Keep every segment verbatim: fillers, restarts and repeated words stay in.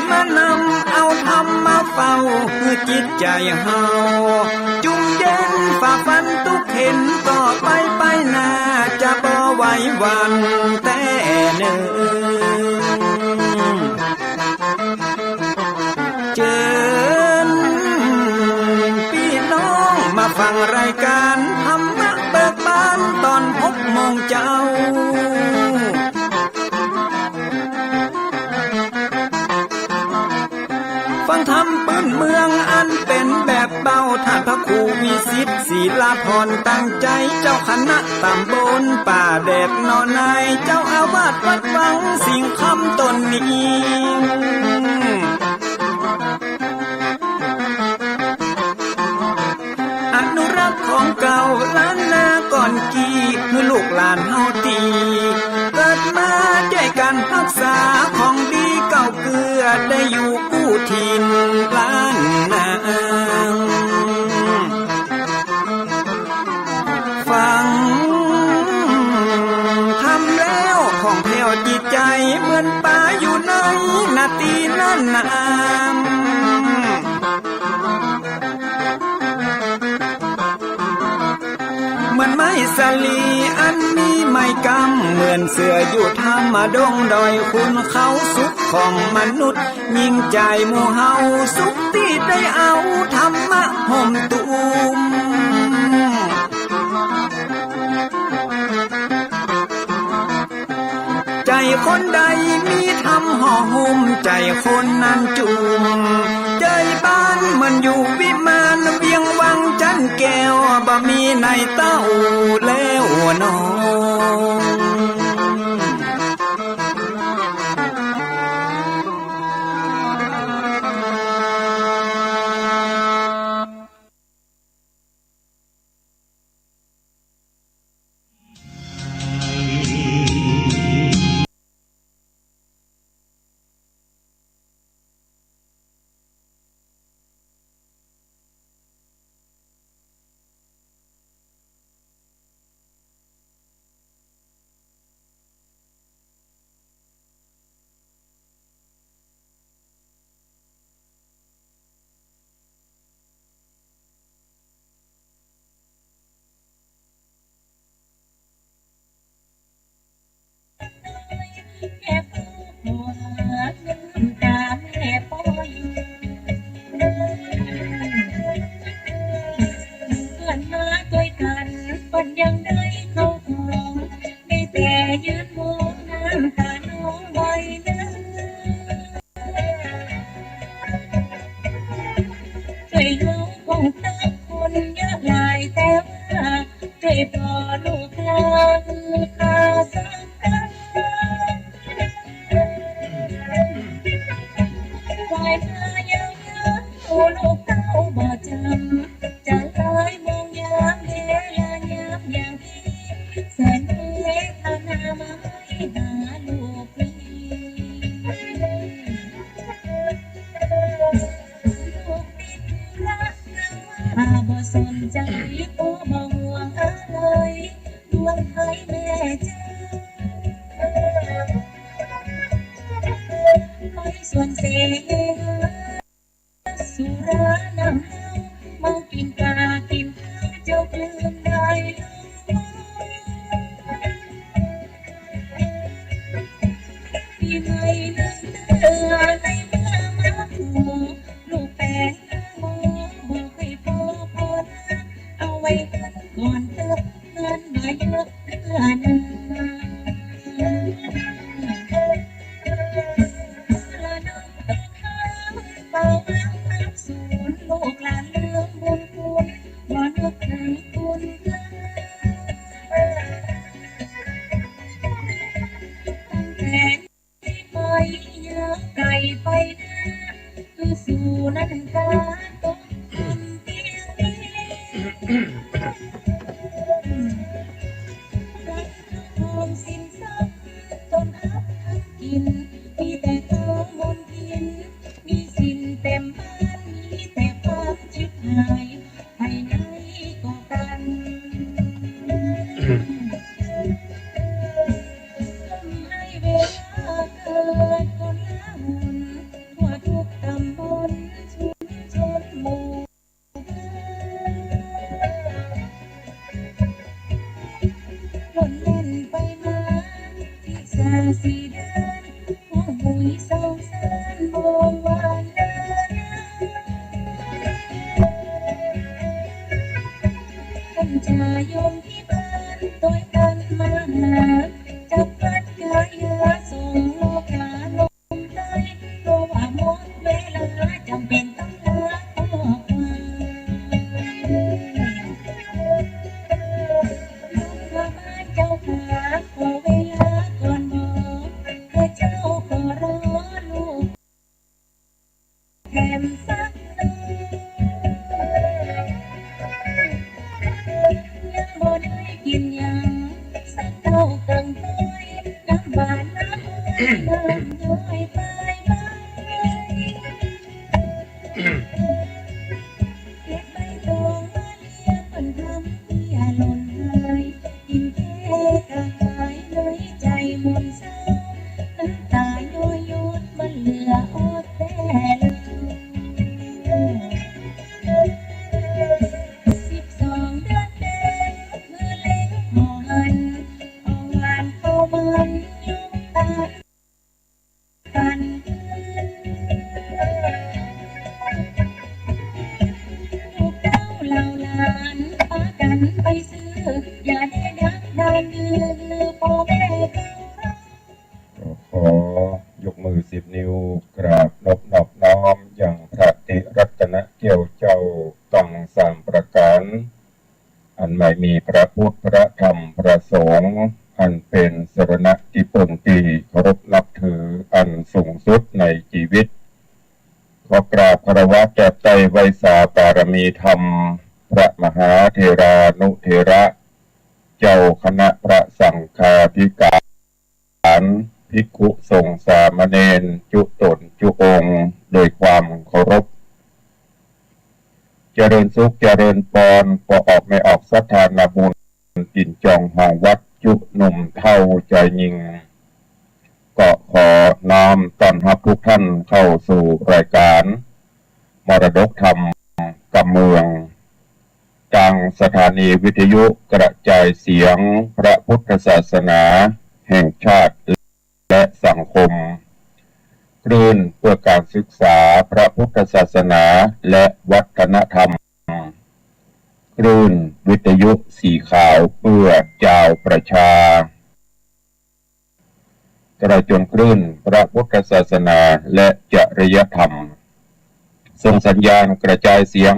มานำเอาธรรมมาเฝ้า หื้อจิตใจ๋เฮาจุ่มเย็น ฝ่าฟันตุ๊กเข็ญ ต่อไปไปหน้าจะบ่ไหวหวั่นแต๊เน่อ เจิญปี้น้องมาฟังรายก๋านธรรมะเบิกบานต๋อนหกโมงเจ๊า ฟังธรรมปื้นเมืองอันเป๋นแบบเบา ต้านพระครูวิสิทธิ์ ศิลาพร ตั้งใจ๋ เจ้าคณะต๋ำบลป่าแดดหนอใน เจ้าอาวาสวัดวังสิงห์คำต๋นนี้ อนุรักษ์ของเก่าล้านนาก่อนกี้ หื้อลูกหลานเฮาตี้เกิดมา จ้วยกั๋นฮักษาของดีเก่าเกื้อ ได้อยู่กู้ถิ่นล้านนา ฟังธรรมแล้วผ่องแผ้วจิตใจ๋ เหมือนป๋าอยู่ในนาตี้นั้นนา เหมือนไม้สาลีอันมีไม้กำ เหมือนเสื้ออยู่ถ้ำดงดอย ขุนเขาสุขของมนุษย์ ยิ่งใจ๋หมู่เฮาสุขตี้ได้เอาธรรมะห่มตุ้ม ใจ๋คนใดมีธรรมห่อหุ้ม ใจ๋คนนั้นจุ่ม ใจ๋บ้านเหมือนอยู่วิมาน เวียงวังจันทน์แก้ว บ่มีในเต้าแล้วน้องจ้วยเฮาป้องตั๊กคนเยอะหลาย แต่ว่าจ้วยผ่อลูกหลานข้าสังกัด ฝ่ายนายยังเยอะ ลูกเต้าบ่จำ จะเลยมองยามเวลายามอย่างนี้ แสนเวทนามาให้หาลูกนี้ ลูกติดธุระ ข้าบ่สนใจ๋ ก็บ่ห่วงอะไร ดวงไผแม่เจ้า ไปสวนเส สุราน้ำเต้า เมากิ๋นก๋ากิ๋นข้าว จกลืมได้ลง ปีใหม่นั้นเตื้อในเมื่อมาขอ ลูกแป๋งนางหมอ บอกให้ผ่อผ่อนา เอาไว้ก่อนเต๊อะ เงินบ่เยอะเตื้อนา เป่าวังพักศูนย์ ลูกหลานลืมบุญคุณ บ่นึกถึงคุณ ตั้งแต่นี้ไปอย่าไกลไปนา คือสู่นั้นกาตกอันเตียงนี้ สี่เดือน หัวหุยสองแสน บ่หวั่นไหว ต้านจะโยมตี้บ้าน ตวยกั๋นมาหา จักพัดก๋ายา ส่งโลก๋าลงใต้ เพราะว่าหมดเวลา จ๋ำเป๋นต้องลาข้อความ หลวงพ่อบ้านเจ้าข้า ขอเวลาก่อนบ่ ข้าเจ้าขอรอลูกแถมสักหน่อย ยังบ่ได้กิ๋นหยัง สักเต้ากังถ้วย น้ำหวานน้ำอ้อย น้ำย้อยปายบาย เก็บใบตองมาเลีย เปิ้นทำเตี้ยหล่นหาย กิ๋นแก้กระหาย ในใจ๋หม่นเศร้า น้ำต๋าย้อยหยด บ่เหลืออดแต๊เลย สิบสองเดือนแดง มื้อแลงข้าวหัน ข้าวหวานข้าวมัน ลูกต๋า กั๋น ลูกเต้าเหล่าหลาน ปากั๋นไปซื้อ อย่าได้ดักดานดื้อ พ่อแม่เฝ้า ขอยกมือสิบนิ้ว กราบนบนอบน้อม ยังพระติรัตนแก้วเจ้า ตังสามประก๋าน อันหมายมีพระพุทธ พระธรรม พระสงฆ์ อันเป๋นสรณะตี้เปิ้งตี้เคารพนับถืออันสูงสุดในจีวิต ขอกราบคารวะแตบใต้ไหว้สาบารมีธรรม พระมหาเถรานุเถระ เจ้าคณะพระสังฆาธิการ ภิกขุสงฆ์สามเณร จุ๊ต๋นจุ๊องค์ โดยความเคารพ เจริญสุขเจริญปอน ป้อออกแม่ออกศรัทธานาบุญ ตี๋นจองห้องวัด จุ๊หนุ่มเฒ่าจายญิง ก็ขอน้อมต้อนฮับทุกท่านเข้าสู่รายการ มรดกธรรมกำเมือง ตางสถานีวิทยุกระจายเสียงพระพุทธศาสนาแห่งชาติและสังคม คลื่นเพื่อการศึกษาพระพุทธศาสนาและวัฒนธรรม คลื่นวิทยุสีขาวเพื่อจาวประชา ตลอดจ๋นคลื่นพระพุทธศาสนาและจริยธรรม ส่งสัญญาณกระจายเสียง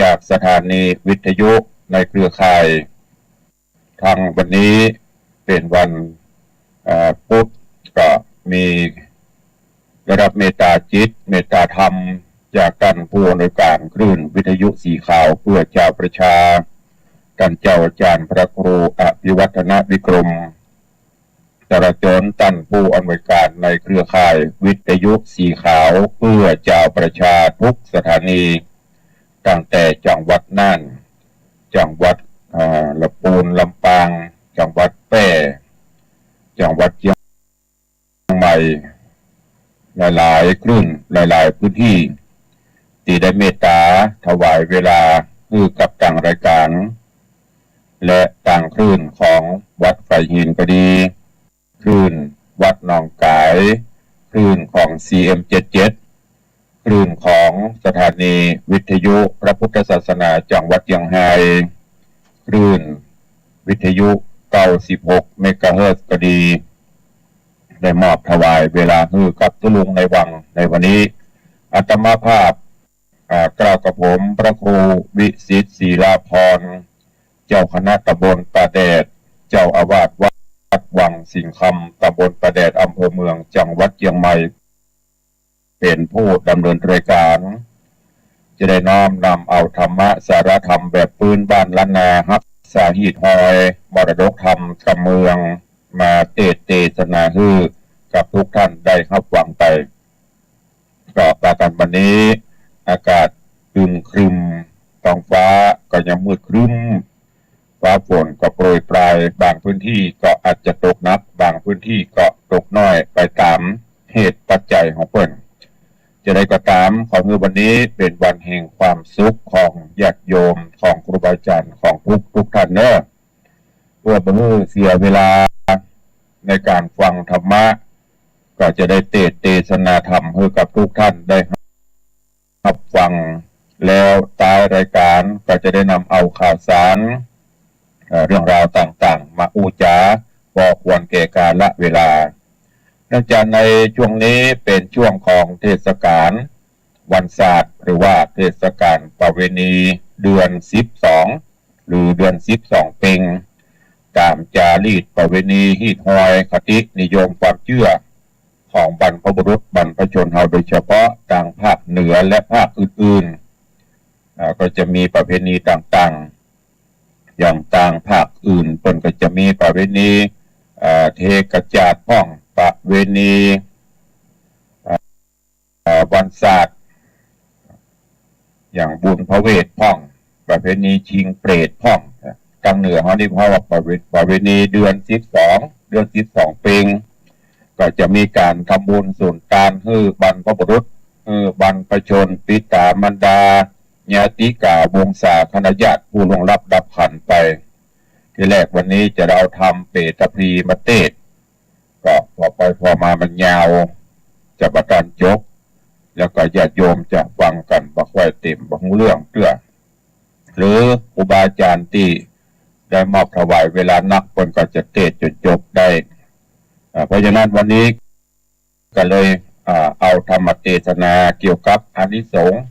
จากสถานีวิทยุในเครือข่าย ทั้งวันนี้เป๋นวัน เอ่อ พุธ ก็มีได้ฮับเมตต๋าจิต เมตต๋าธรรม จากต้านผู้อำนวยการคลื่นวิทยุสีขาวเพื่อจาวประชา ต้านเจ้าอาจ๋ารย์พระครูอภิวัฒนวิกรม ตลอดจ๋นต้านผู้อำนวยการในเครือข่ายวิทยุสีขาวเพื่อจาวประชาทุกสถานี ตั้งแต่จังหวัดน่าน จังหวัด เอ่อ ละปูน ลำปาง จังหวัดแป้ จังหวัดเจียงใหม่ หลายๆ คลื่น หลายๆ พื้นตี้ ตี้ได้เมตต๋าถวายเวลาหื้อกับตางรายการ และตางคลื่นของวัดฝายหินก็ดี คลื่นวัดหนองก๋าย คลื่นของ ซีเอ็มเจ็ดเจ็ด คลื่นของสถานีวิทยุพระพุทธศาสนาจังหวัดเจียงใฮ้ คลื่นวิทยุ เก้าสิบหก เมกะเฮิรตซ์ก็ดี ได้มอบถวายเวลาหื้อกับตุ๊ลุงในวังในวันนี้ อาตมาภาพ อ่า กล่าวกับผม พระครูวิสิทธิ์ ศิลาภรณ์ เจ้าคณะตำบลป่าแดด เจ้าอาวาสวัดวังสิงห์คำ ตำบลป่าแดด อำเภอเมือง จังหวัดเจียงใหม่ เป๋นผู้ดำเนินรายการ จะได้น้อมนำเอาธรรมะสาระธรรมแบบปื้นบ้านล้านนา ฮักษาฮีตฮอยมรดกธรรมกำเมือง มาเตสน์เตสนาหื้อกับทุกท่านได้ฮับฟังไป ก็ปากั๋นวันนี้ อากาศอึมครึม ท้องฟ้าก็ยังมืดครึ้ม ฟ้าฝนก็โปรยปราย บางพื้นตี้ก็อาจจะตกหนัก บางพื้นตี้ก็ตกน้อย ไปต๋ามเหตุปัจจัยของเปิ้น จะใดก็ต๋าม ขอหื้อวันนี้เป๋นวันแห่งความสุขของญาติโยม ของครูบาอาจ๋ารย์ ของทุกๆ ท่านเน่อ เพื่อบ่หื้อเสียเวลา ในก๋านฟังธรรมะ ก็จะได้เตสน์เตสนาธรรมหื้อกับทุกท่านได้ฮับฟัง แล้วต๊ายรายก๋านก็จะได้นำเอาข่าวสาร เอ่อ เรื่องราวต่างๆ มาอู้จ๋า พอควรแก่กาลเวลา เนื่องจากในช่วงนี้เป๋นช่วงของเทศกาลวันศาสตร์ หรือว่าเทศกาลประเวณีเดือนสิบสอง หรือเดือนสิบสองเป็ง ต๋ามจารีตประเวณีฮีตฮอยคตินิยมความเจื้อของบรรพบุรุษบรรพชนเฮา โดยเฉพาะตางภาคเหนือและภาคอื่นๆ อ่า ก็จะมีประเพณีต่างๆ อย่างตางภาคอื่นเปิ้นก็จะมีประเวณี อ่า เทกระจาดพ่อง ประเวณี อ่า อ่า วันศาสตร์ อย่างบุญพระเวทพ่อง ประเพณีชิงเปรตพ่อง ตางเหนือเฮานี่เปิ้นว่าประเว- ประเวณีเดือนสิบสอง เดือนสิบสองเป็ง ก็จะมีก๋านทำบุญสุนตานหื้อบรรพบุรุษ หื้อบรรพชน ปิต๋ามารดา ญาติกา วงศาคณาญาติผู้ล่วงลับดับขันธ์ไป ทีแรกวันนี้จะเอาธรรมเปตพลีมาเตสน์ ก็ผ่อไปผ่อมามันยาว จะบ่ตันจบ แล้วก็ญาติโยมจะฟังกั๋นบ่ค่อยเต๋ม บ่ฮู้เรื่องเตื้อ หรือครูบาอาจ๋ารย์ตี้ได้มอบถวายเวลานัก เปิ้นก็จะเตสน์จ๋นจบได้ อ่า เพราะฉะนั้นวันนี้ ก็เลย อ่า เอาธรรมเตสนาเกี่ยวกับอานิสงส์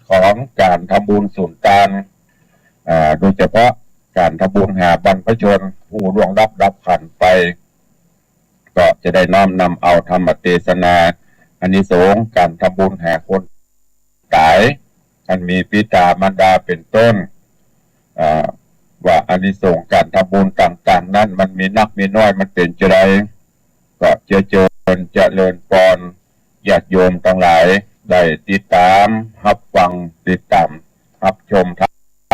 ของก๋านทำบุญสุนตาน อ่า โดยเฉพาะก๋านทำบุญหาบรรพชนผู้ล่วงลับดับขันธ์ไป ก็จะได้น้อมนำเอาธรรมเตสนาอานิสงส์ก๋านทำบุญหาคน ต๋าย อันมีปิต๋ามารดาเป๋นต้น อ่า ว่าอานิสงส์ก๋านทำบุญต่างๆ นั้นมันมีนักมีน้อย มันเป๋นจาใด ก็จะเจิญเจริญปอนญาติโยมตังหลายได้ติดต๋ามฮับฟัง ติดต๋ามฮับชมต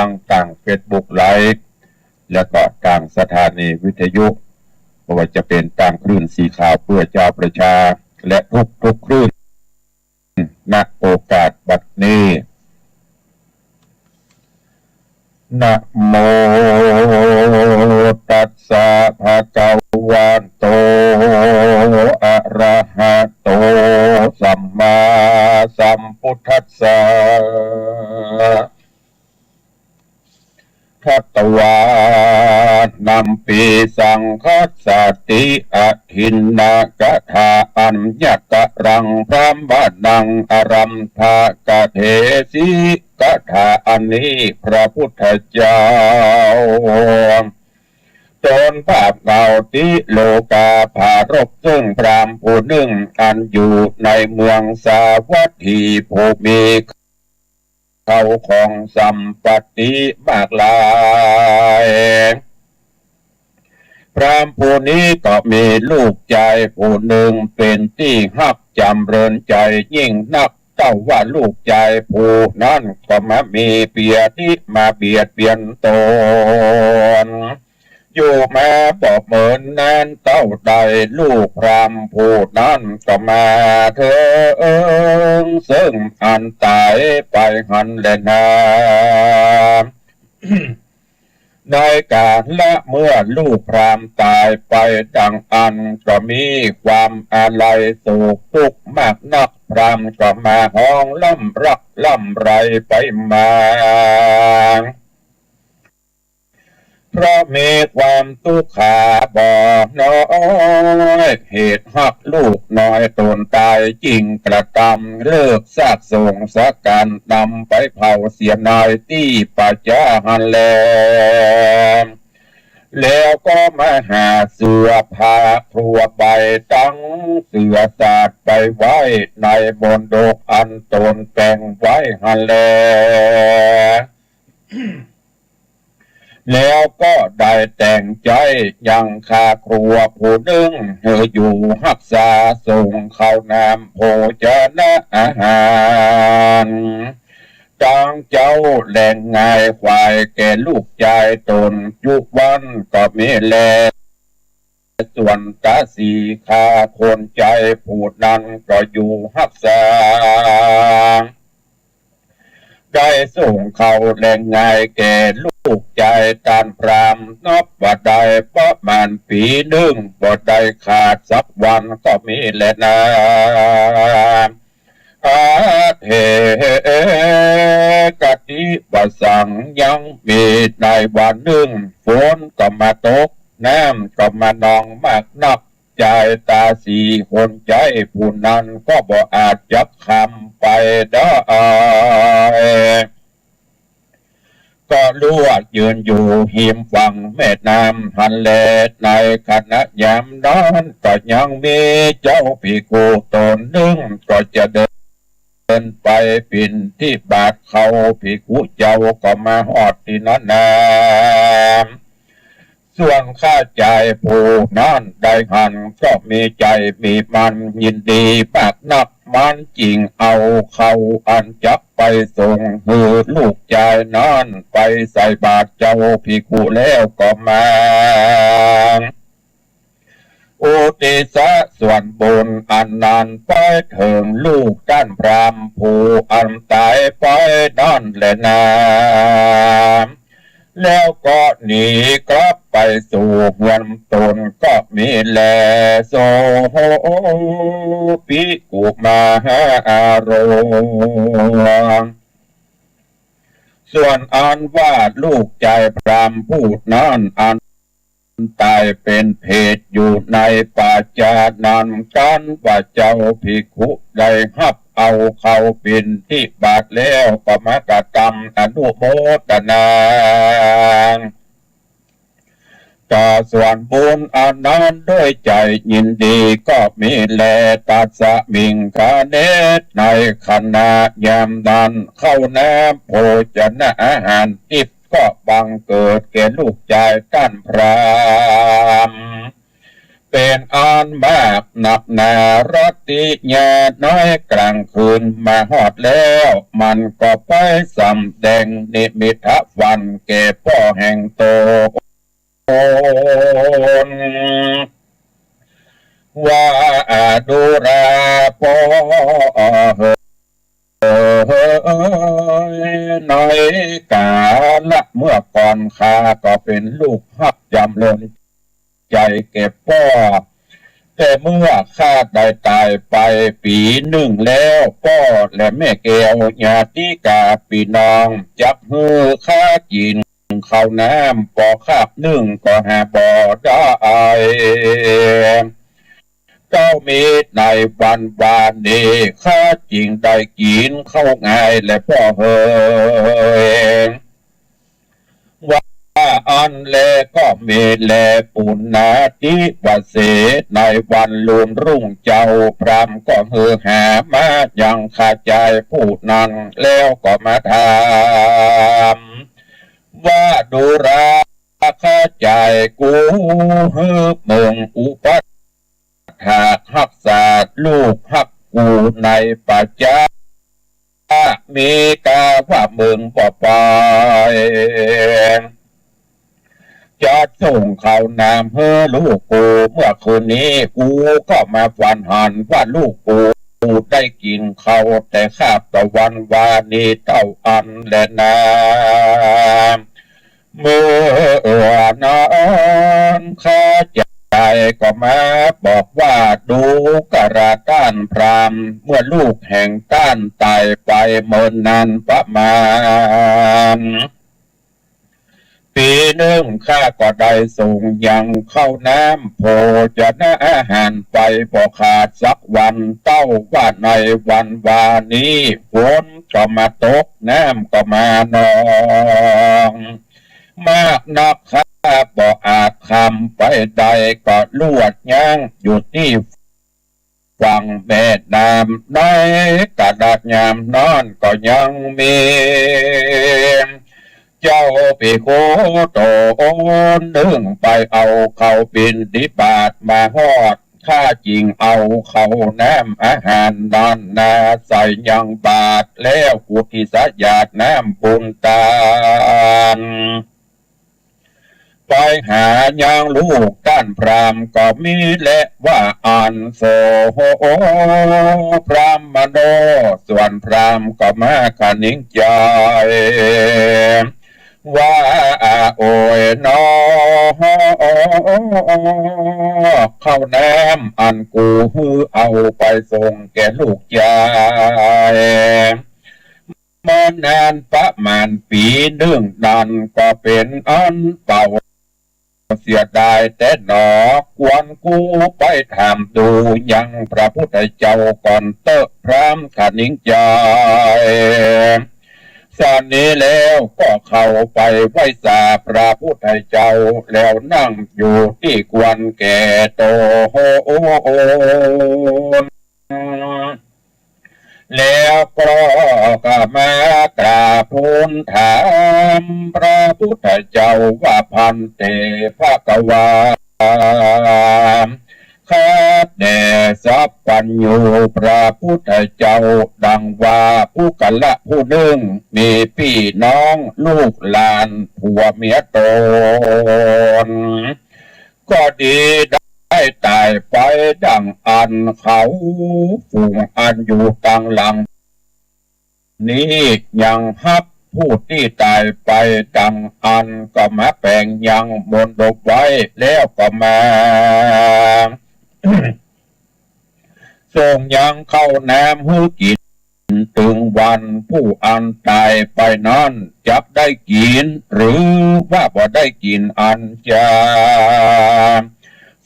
าง ตางเฟซบุ๊กไลฟ์ แล้วก็ตางสถานีวิทยุ บ่ว่าจะเป๋นตางคลื่นสีขาวเปื้อจาวประชา และทุกๆ คลื่น ณ โอกาสบัดนี้ นะโมตัสสะ ภะคะวะโต อะระหะโต สัมมาสัมพุทธัสสะ คะตะวา นัมปี สังฆัสสะติ อะทินนะกะถา อัญญะกะรัง พรามะนัง อะรัมภะกะเถสิ กะถาอันนี้พระพุทธเจ้า ต๋นภาพเก่าติโลกาปรารภ ซึ่งพราหมณ์ผู้นึ่ง อันอยู่ในเมืองสาวัตถี ผู้มี เข้าของสัมปัตติมากหลาย พราหมณ์ผู้นี้ก็มีลูกจายผู้นึ่ง เป๋นตี้ฮักจ๋ำเริญใจ๋ยิ่งนัก เต้าว่าลูกจายผู้นั้นก็มามีเปียธิ มาเบียดเบียนต๋น อยู่มาบ่เมินนานเต้าใด ลูกพราหมณ์ผู้นั้นก็มาเถิง ซึ่งอันต๋ายไปหั้นแลนา ในกาละเมื่อลูกพราหมณ์ต๋ายไปดังอั้น ก็มีความอาลัยโศกตุ๊กข์มากนัก พราหมณ์ก็มาฮ้องร่ำรักร่ำไรไปมา เพราะมีความตุ๊กขาบ่น้อย เหตุฮักลูกน้อยต๋นต๋ายจึงกระตำ เลิกซากโศงสักกั๋น นำไปเผาเสียในตี้ป่าจ๊าหั้นแล แล้วก็มาหาเสื้อผ้าครัวใบตังเสื้อสาดไปไว้ในมณฑปอันต๋นแต่งไว้หั้นแล แล้วก็ได้แต่งใจ๊ยังข้าครัวผู้นึ่ง หื้ออยู่ฮักษาส่งข้าวน้ำโภชนะอาหาร ตังเจ๊าแลงงายขวายแก่ลูกจายต๋น จุวันก็มีแล ส่วนตาสีข้าคนจายผู้นั้นก็อยู่ฮักษา ได้ส่งข้าวแลงงายแก่ลูก กจายต้านพราหมณ์นับว่าได้ประมาณปี๋นึ่ง บ่ได้ขาดสักวันก็มีแลนา อาเถ กติวสัง ยังมีในวันนึ่ง ฝนก็มาตก น้ำก็มานองมากนัก จายต๋าสี่คนใจ๊ผู้นั้นก็บ่อาจจักคำไปได้ ก็ลวดยืนอยู่ฮิมฝั่งแม่น้ำหั้นแล ในขณะยามนั้นก็ยังมีเจ้าภิกขุต๋นนึ่ง ก็จะเดินไปบิณฑบาต เขาภิกขุเจ้าก็มาฮอดตี้นั้นนา ส่วนข้าจายผู้นั้นได้หันก็มีใจ๋มีมันยินดีมากนัก มันจึงเอาข้าวอันจักไปส่งหื้อลูกจายนั้นไปใส่บาตรเจ้าภิกขุแล้วก็มา อุทิศส่วนบุญอันนั้นไปเถิงลูกต้านพราหมณ์ผู้อันต๋ายไปนั้นแลนา แล้วก็หนีกลับไปสู่เฮือนต๋นก็มีแล โส ภิกขุ มหาโร ส่วนอันว่าลูกจายพราหมณ์ผู้นั้นอันต๋ายเป๋นเปรตอยู่ในป่าจ๊านั้น กันว่าเจ้าภิกขุได้ฮับเอาข้าวบิณฑบาตแล้วก็มากระตำอนุโมทนา ต่อส่วนบุญอันนั้นด้วยใจ๋ยินดีก็มีแล ตัสสมิง คเณ ในขณะยามนั้น ข้าวน้ำโภชนะอาหารทิพย์ก็บังเกิดแก่ลูกจายต้านพราหมณ์ เป๋นอันมากนักนา รัตติยา ในกลางคืนมาฮอดแล้ว มันก็ไปสำแดงนิมิตฝันแก่ป้อแห่งต๋น ว่า ดูราป้อเฮย ในกาละเมื่อก่อนข้าก็เป๋นลูกฮักจ๋ำเริญใจ๋แก่ป้อ แต่เมื่อข้าได้ต๋ายไปปี๋นึ่งแล้ว ป้อและแม่แก้วญาติกาปี้น้องจักหื้อข้ากิ๋นข้าวน้ำปอคาบนึ่งก็หาบ่ได้ เต้ามีในวันวานนี้ ข้าจึงได้กิ๋นข้าวง่ายแลป้อเฮย ว่าอั้นแลก็มีแล ปุณณาทิวเส ในวันลุนรุ่งเจ้า พราหมณ์ก็หื้อหามายังข้าจายผู้นั้น แล้วก็มาถาม ว่า ดูรา ข้าจายกูหื้อเมิงอุปัฏฐากฮักษาลูกฮักกูในป่าจ๊า มีกาว่าเมิงบ่ไป จะส่งข้าวน้ำหื้อลูกกู เมื่อคืนนี้กูก็มาฝันหันว่าลูกกูได้กิ๋นข้าวแต่คาบตะวันวานี้เต้าอั้นแลนา เมื่อนั้นข้าจายก็มาบอกว่า ดูกราต้านพราหมณ์ เมื่อลูกแห่งต้านต๋ายไปเมินนานประมาณปี๋นึ่ง ข้าก็ได้ส่งยังข้าวน้ำโภชนะอาหารไปบ่ขาดสักวัน เต้าว่าในวันวานี้ฝนก็มาตก น้ำก็มานอง มากนักข้าบ่อาจคำไปได้ ก็ลวดยั้งอยู่ตี้ฝั่งแม่น้ำ ในกาละยามนั้นก็ยังมี เจ้าภิกขุต๋นนึ่งไปเอาข้าวบิณฑบาตมาฮอด ข้าจึงเอาข้าวน้ำอาหารนั้นนาใส่ยังบาตร แล้วอุทิศหยาดน้ำบุญตานไปหายังลูกต้านพราหมณ์ก็มีแล ว่าอั้น โส พราหมโณ ส่วนพราหมณ์ก็มาคะนิงใจ๋ ว่า โอยหนอ ข้าวน้ำอันกูหื้อเอาไปส่งแก่ลูกจาย เมื่อนานประมาณปี๋นึ่งนั้น ก็เป๋นอันเปล่า เสียดายแต๊หนอ ควรกูไปถามดูยังพระพุทธเจ้าก่อนเต๊อะ พราหมณ์ขะหนิงจาย สันนี้แล้วก็เข้าไปไหว้สาพระพุทธเจ้า แล้วนั่งอยู่ตี้ควรแก่ต๋น แล้วก็กราบมากราบทูลถามพระพุทธเจ้าว่า ภันเต ภะคะวา ข้าแต่สัพพัญญูพระพุทธเจ้า ดังว่าปุคคละผู้นึ่ง มีปี้น้องลูกหลานผัวเมียต๋น ก็ดีได้ต๋ายไปดังอั้น เขาฝูงอันอยู่ตังหลังนี้ยังฮับผู้ตี้ต๋ายไปดังอั้น ก็มาแป๋งยังมณฑปไว้ แล้วก็มาส่งยังข้าวน้ำหื้อกิ๋น ตึงวันผู้อันต๋ายไปนั้นจักได้กิ๋น หรือว่าบ่ได้กิ๋นอันจา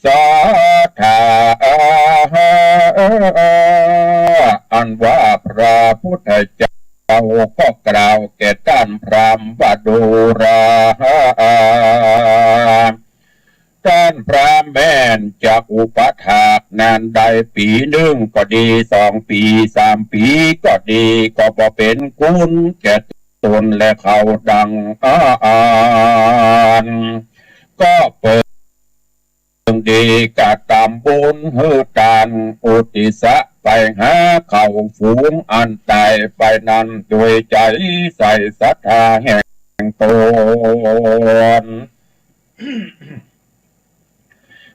สาธา อันว่าพระพุทธเจ้าก็กล่าวแก่ต้านพราหมณ์ว่า ดูรา ต้านพราหมณ์แม่นจักอุปถากนานใด ปี๋นึ่งก็ดี สองปี๋ สามปี๋ก็ดี ก็บ่เป๋นคุณแก่ต๋นและเขาดังอั้น ก็เปิงดีกระตำบุญหื้อตานอุทิศไปหาเขาฝูงอันต๋ายไปนั้นโดยใจ๋ใส่ศรัทธาแห่งต๋น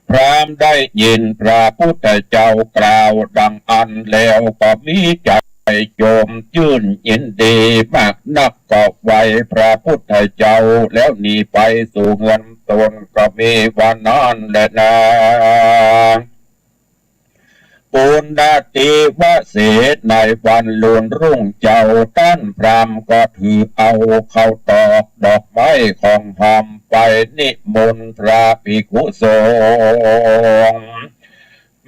พราหมณ์ได้ยินพระพุทธเจ้ากล่าวดังอั้นแล้วก็มีใจ๋โจมจื้นยินดีมากนัก ก็ไหว้พระพุทธเจ้าแล้วหนีไปสู่เฮือนต๋น ก็มีวันนั้นแลนา ปุณณติวเส ในวันลุนรุ่งเจ๊า ต้านพราหมณ์ก็ถือเอาข้าวตอกดอกไม้ของหอมไปนิมนต์พระภิกขุสงฆ์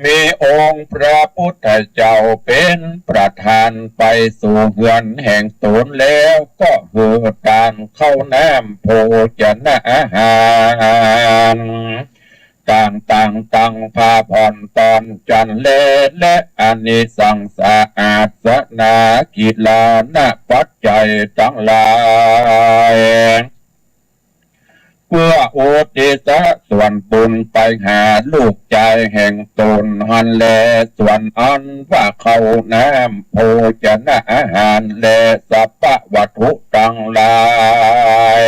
มีองค์พระพุทธเจ้าเป๋นประธานไปสู่เฮือนแห่งต๋นแล้ว ก็หื้อตานข้าวน้ำโภชนะอาหาร ต่างๆ ตังพาผ่อนตอนจันทร์แล และอานิสังสะอาสนากิลานะปัจจัยตังหลาย เปื้ออุทิศส่วนบุญไปหาลูกจายแห่งต๋นหั้นแล ส่วนอันว่าข้าวน้ำโภชนะอาหารและสัพพะวัตถุตังหลาย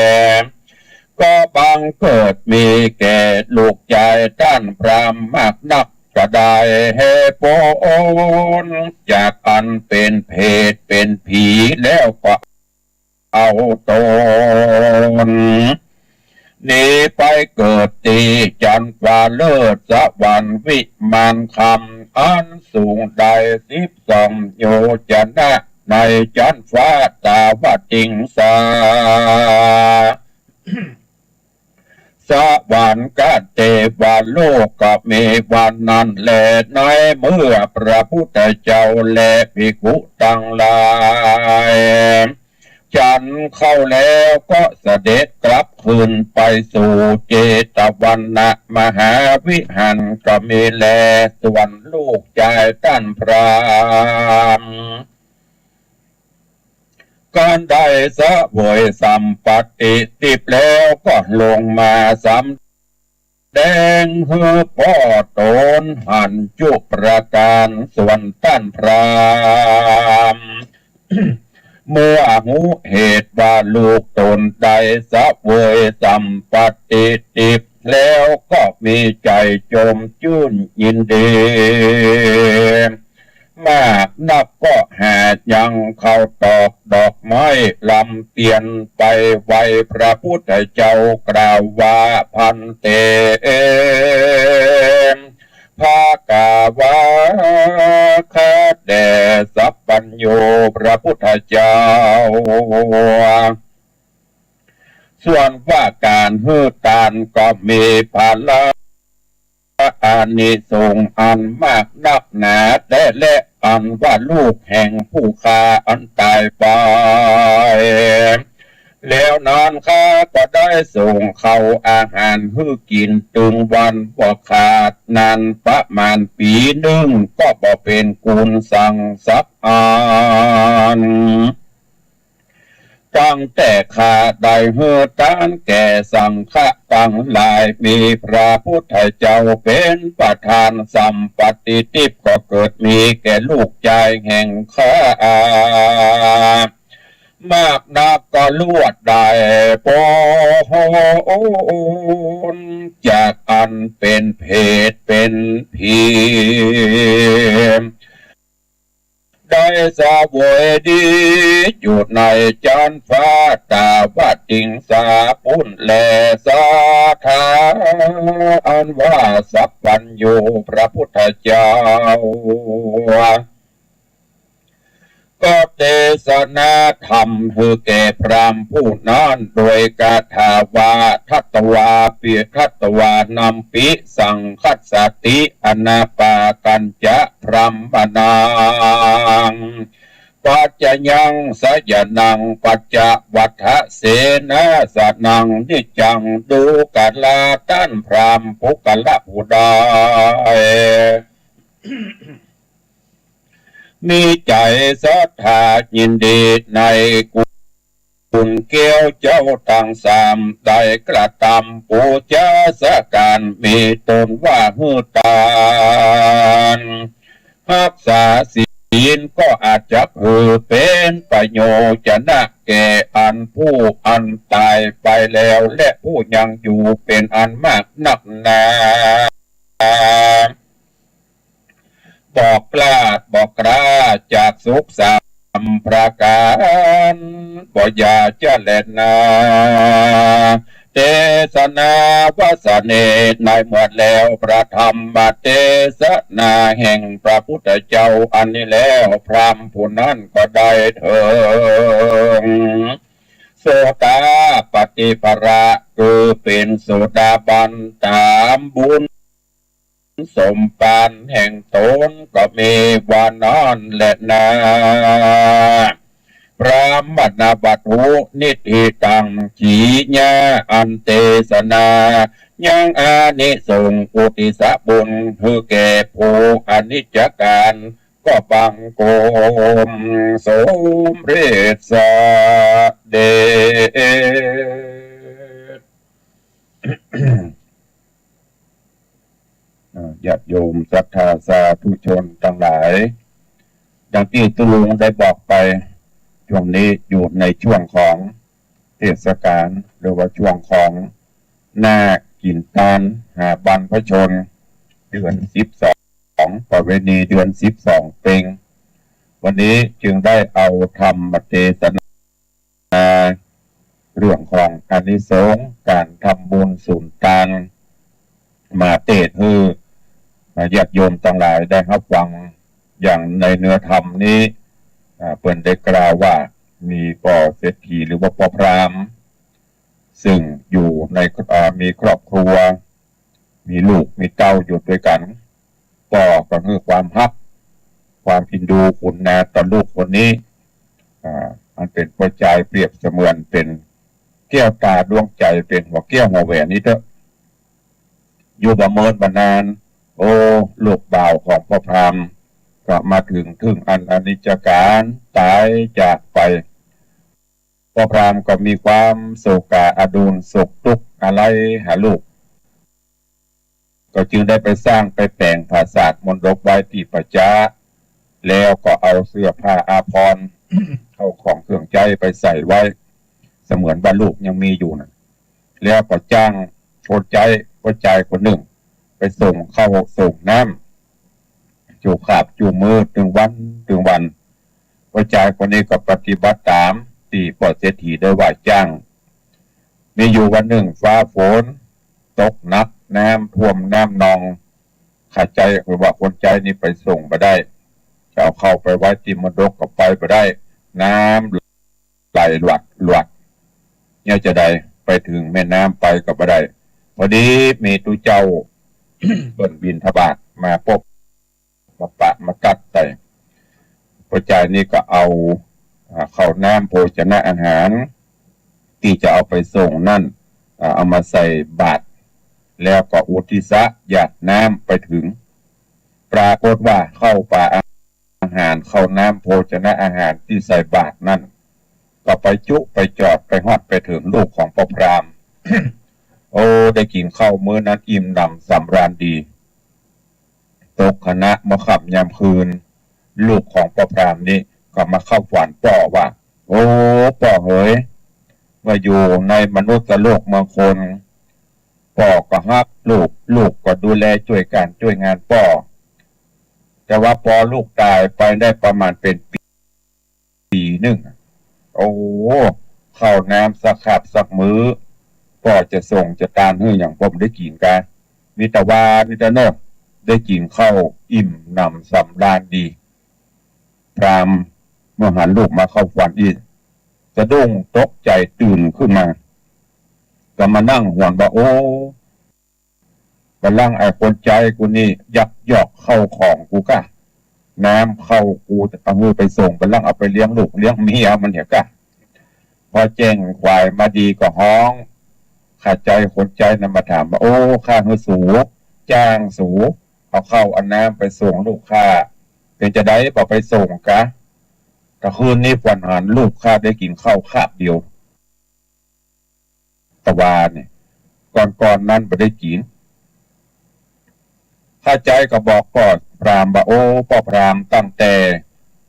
ก็บังเกิดมีแก่ลูกจายต้านพราหมณ์มากนัก จะได้แฮ่ป๊นจากอันเป๋นเปรตเป๋นผี แล้วก็เอาต๋นหนีไปเกิดตี้จั๊นฟ้าเลิศสวรรค์วิมานคำอันสูงได้สิบสองโยชนะในจั๊นฟ้าตาวติงสา สวรรคเทวโลก ก็มีวันนั้นแล ในเมื่อพระพุทธเจ้าและภิกขุตังหลาย ฉันข้าวแล้วก็เสด็จกลับคืนไปสู่เจตวันมหาวิหาร ก็มีแล ส่วนลูกจายต้านพราหมณ์ ก็ได้เสวยสัมปัตติทิพย์แล้ว ก็ลงมาสำแดงหื้อป้อต๋นหันจุประก๋าน ส่วนต้านพราหมณ์ เมื่อฮู้เหตุว่าลูกต๋นได้เสวยสัมปัตติทิพย์แล้ว ก็มีใจ๋โจมจื้นยินดี มากนักก็แห่ยังข้าวตอกดอกไม้ลำเตียนไปไหว้พระพุทธเจ้ากราบว่า ภันเต ภะคะวา ข้าแต่สัพพัญญูพระพุทธเจ้า ส่วนว่าก๋านหื้อตานก็มีผละอานิสงส์อันมากนักหนาแต๊แล อันว่าลูกแห่งผู้ข้าอันต๋ายไป แล้วนั้นข้าก็ได้ส่งข้าวอาหารหื้อกิ๋นตึงวันบ่ขาด นั้นประมาณปี๋นึ่ง ก็บ่เป๋นกุญสังสักอัน ตั้งแต่ข้าได้หื้อตานแก่สังฆะตังหลาย มีพระพุทธเจ้าเป๋นประธาน สัมปติทิพย์ก็เกิดมีแก่ลูกจายแห่งข้า มากนักก็ลวดได้ป๊นจากอันเป๋นเปรตเป๋นผี ได้เสวยดีอยู่ในจั๊นฟ้าตาวติงสาปู้นแล สาธา อันว่าสัพพัญญูพระพุทธเจ้า ก็เตสนาธรรมหื้อแก่พราหมณ์ผู้นั้น โดยคาถาว่า ทัตวา ปิ ทัตวานัมปิ สังคัสสติ อนาปากัญจะ พราหมณัง ปัจจยัง สยนัง ปัจจวัฏฐเสนาสนัง นิจจัง ดูกราต้านพราหมณ์ปุคคละผู้ใด มีใจ๋ศรัทธายินดีในกุณแก้วเจ้าตังสาม ได้กระตำปู๋จาสักก๋าน มีต๋นว่าหื้อตาน ฮักษาศีล ก็อาจจะหื้อเป๋นประโยชนะแก่อันผู้อันต๋ายไปแล้ว และผู้ยังอยู่เป๋นอันมากนักหนา บ่พลาดบ่คลาดจากสุขสามประก๋าน บ่อย่าจะแลนา เตสนาวาสเน ในเมื่อแล้วพระธรรมเตสนาแห่งพระพุทธเจ้าอันนี้แล้ว พราหมณ์ผู้นั้นก็ได้เถิง โสดาปัตติผละ คือเป๋นโสดาบันต๋ามบุญ สมภารแห่งต๋นก็มีว่านั้นแลนา พราหมณวัตถุ นิฏฐิตัง จีญา อันเตสนา ยังอานิสงส์อุทิศบุญหื้อแก่ผู้อนิจจการ ก็บังคมสมเร็จเสด็จ เอ่อ ญาติโยมศรัทธาสาธุชนตังหลาย ดังตี้ตุ๊ลุงได้บอกไป ช่วงนี้อยู่ในช่วงของเทศกาล หรือว่าช่วงของหน้ากิ๋นตานหาบรรพชน เดือนสิบสอง ประเวณีเดือนสิบสองเป็ง วันนี้จึงได้เอาธรรมเตสนา เรื่องของอานิสงส์ก๋านทำบุญสูญตาน มาเตสน์หื้อญาติโยมตังหลายได้ฮับฟัง อย่างในเนื้อธรรมนี้ อ่า เปิ้นได้กล่าวว่า มีป้อเศรษฐีหรือว่าป้อพราหมณ์ ซึ่งอยู่ใน อ่า มีครอบครัว มีลูกมีเต้าอยู่ตวยกั๋น ป้อก็หื้อความฮัก ความเอ็นดูคุณนาต่อลูกคนนี้ อ่า อันเป๋นป้อจายเปรียบเสมือนเป๋นแก้วต๋าดวงใจ๋ เป๋นหัวแก้วหัวแหวนนี้เต๊อะ อยู่บ่เมินบ่นาน โอ้ ลูกบ่าวของป้อพราหมณ์ก็มาเถิง เถิงอันอนิจจการต๋ายจากไป ป้อพราหมณ์ก็มีความโศกาอาดูล โศกตุ๊กข์อาลัยหาลูก ก็จึงได้ไปสร้างไปแป๋งผาสาทมณฑปไว้ตี้ป่าจ๊า แล้วก็เอาเสื้อผ้าอาภรณ์ เข้าของเครื่องใจ๊ไปใส่ไว้ เสมือนว่าลูกยังมีอยู่น่ะ แล้วก็จ้างคนใจ๊ป้อจายคนนึ่ง ไปส่งข้าวส่งน้ำ จุ๊คาบจุ๊มื้อตึงวันตึงวัน ป้อจายคนนี้ก็ปฏิบัติต๋ามตี้ป้อเศรษฐีได้ว่าจ้าง มีอยู่วันนึ่งฟ้าฝนตกหนัก น้ำท่วมน้ำนอง ข้าใจ๊ คือว่าคนใจ๊นี่ไปส่งบ่ได้ จะเอาเข้าไปไว้ตี้มณฑปก็ไปบ่ได้ น้ำ ไหลหลวดหลวด เนี่ยจะใด ไปเถิงแม่น้ำไปก็บ่ได้ พอดีมีตุ๊เจ้า เปิ้นบิณฑบาตมาปบ มาปะมาตั๊กใส่ ป้อจายนี่ก็เอา อ่า ข้าวน้ำโภชนะอาหาร ตี้จะเอาไปส่งนั้น อ่า เอามาใส่บาตร แล้วก็อุทิศหยาดน้ำไปเถิง ปรากฏว่าข้าวป๋าอาหาร ข้าวน้ำโภชนะอาหารตี้ใส่บาตรนั้น ก็ไปจุ๊ไปจอดไปฮอดไปเถิงลูกของป้อพราหมณ์ โอ้ ได้กิ๋นข้าวมื้อนั้นอิ่มหนำสำราญดี ตกขณะเมื่อค่ำยามคืน ลูกของป้อพราหมณ์นี้ก็มาเข้าฝันป้อว่า โอ้ ป้อเหย เมื่ออยู่ในมนุษย์โลกเมืองคน ป้อก็ฮักลูก ลูกก็ดูแลจ้วยก๋านจ้วยงานป้อ แต่ว่าปอลูกต๋ายไปได้ประมาณเป๋นปี๋ ปี๋นึ่ง โอ้ ข้าวน้ำสักคาบสักมื้อ ป้อจะส่งจะตานหื้อหยังป้อบ่ได้กิ๋นกา มีแต่ว่านี่เต้าเน่อ ได้กิ๋นข้าวอิ่มหนำสำราญดี พราหมณ์เมื่อหันลูกมาเข้าฝันอี้ สะดุ้งตกใจ๋ตื่นขึ้นมา ก็มานั่งหวนว่า โอ้ บัดหลังไอ้คนใจ๊กูนี่ยักยอกข้าวของกูก้า น้ำข้าวกูจะเอาหื้อไปส่ง บัดหลังเอาไปเลี้ยงลูกเลี้ยงเมียมันเหียก้า พอแจ้งขวายมาดีก็ฮ้อง ข้าใจ๊คนใจ๊นั้นมาถามว่า โอ้ ข้าหื้อสู จ้างสู เอาข้าวเอาน้ำไปส่งลูกข้า เป๋นจะใดบ่ไปส่งกา ตะคืนนี้ฝันหันลูกข้าได้กิ๋นข้าวคาบเดียว ตะวานี่ ก่อนๆ นั้นบ่ได้กิ๋น ข้าใจ๊ก็บอกป้อพราหมณ์ว่า โอ้ ป้อพราหมณ์ ตั้งแต่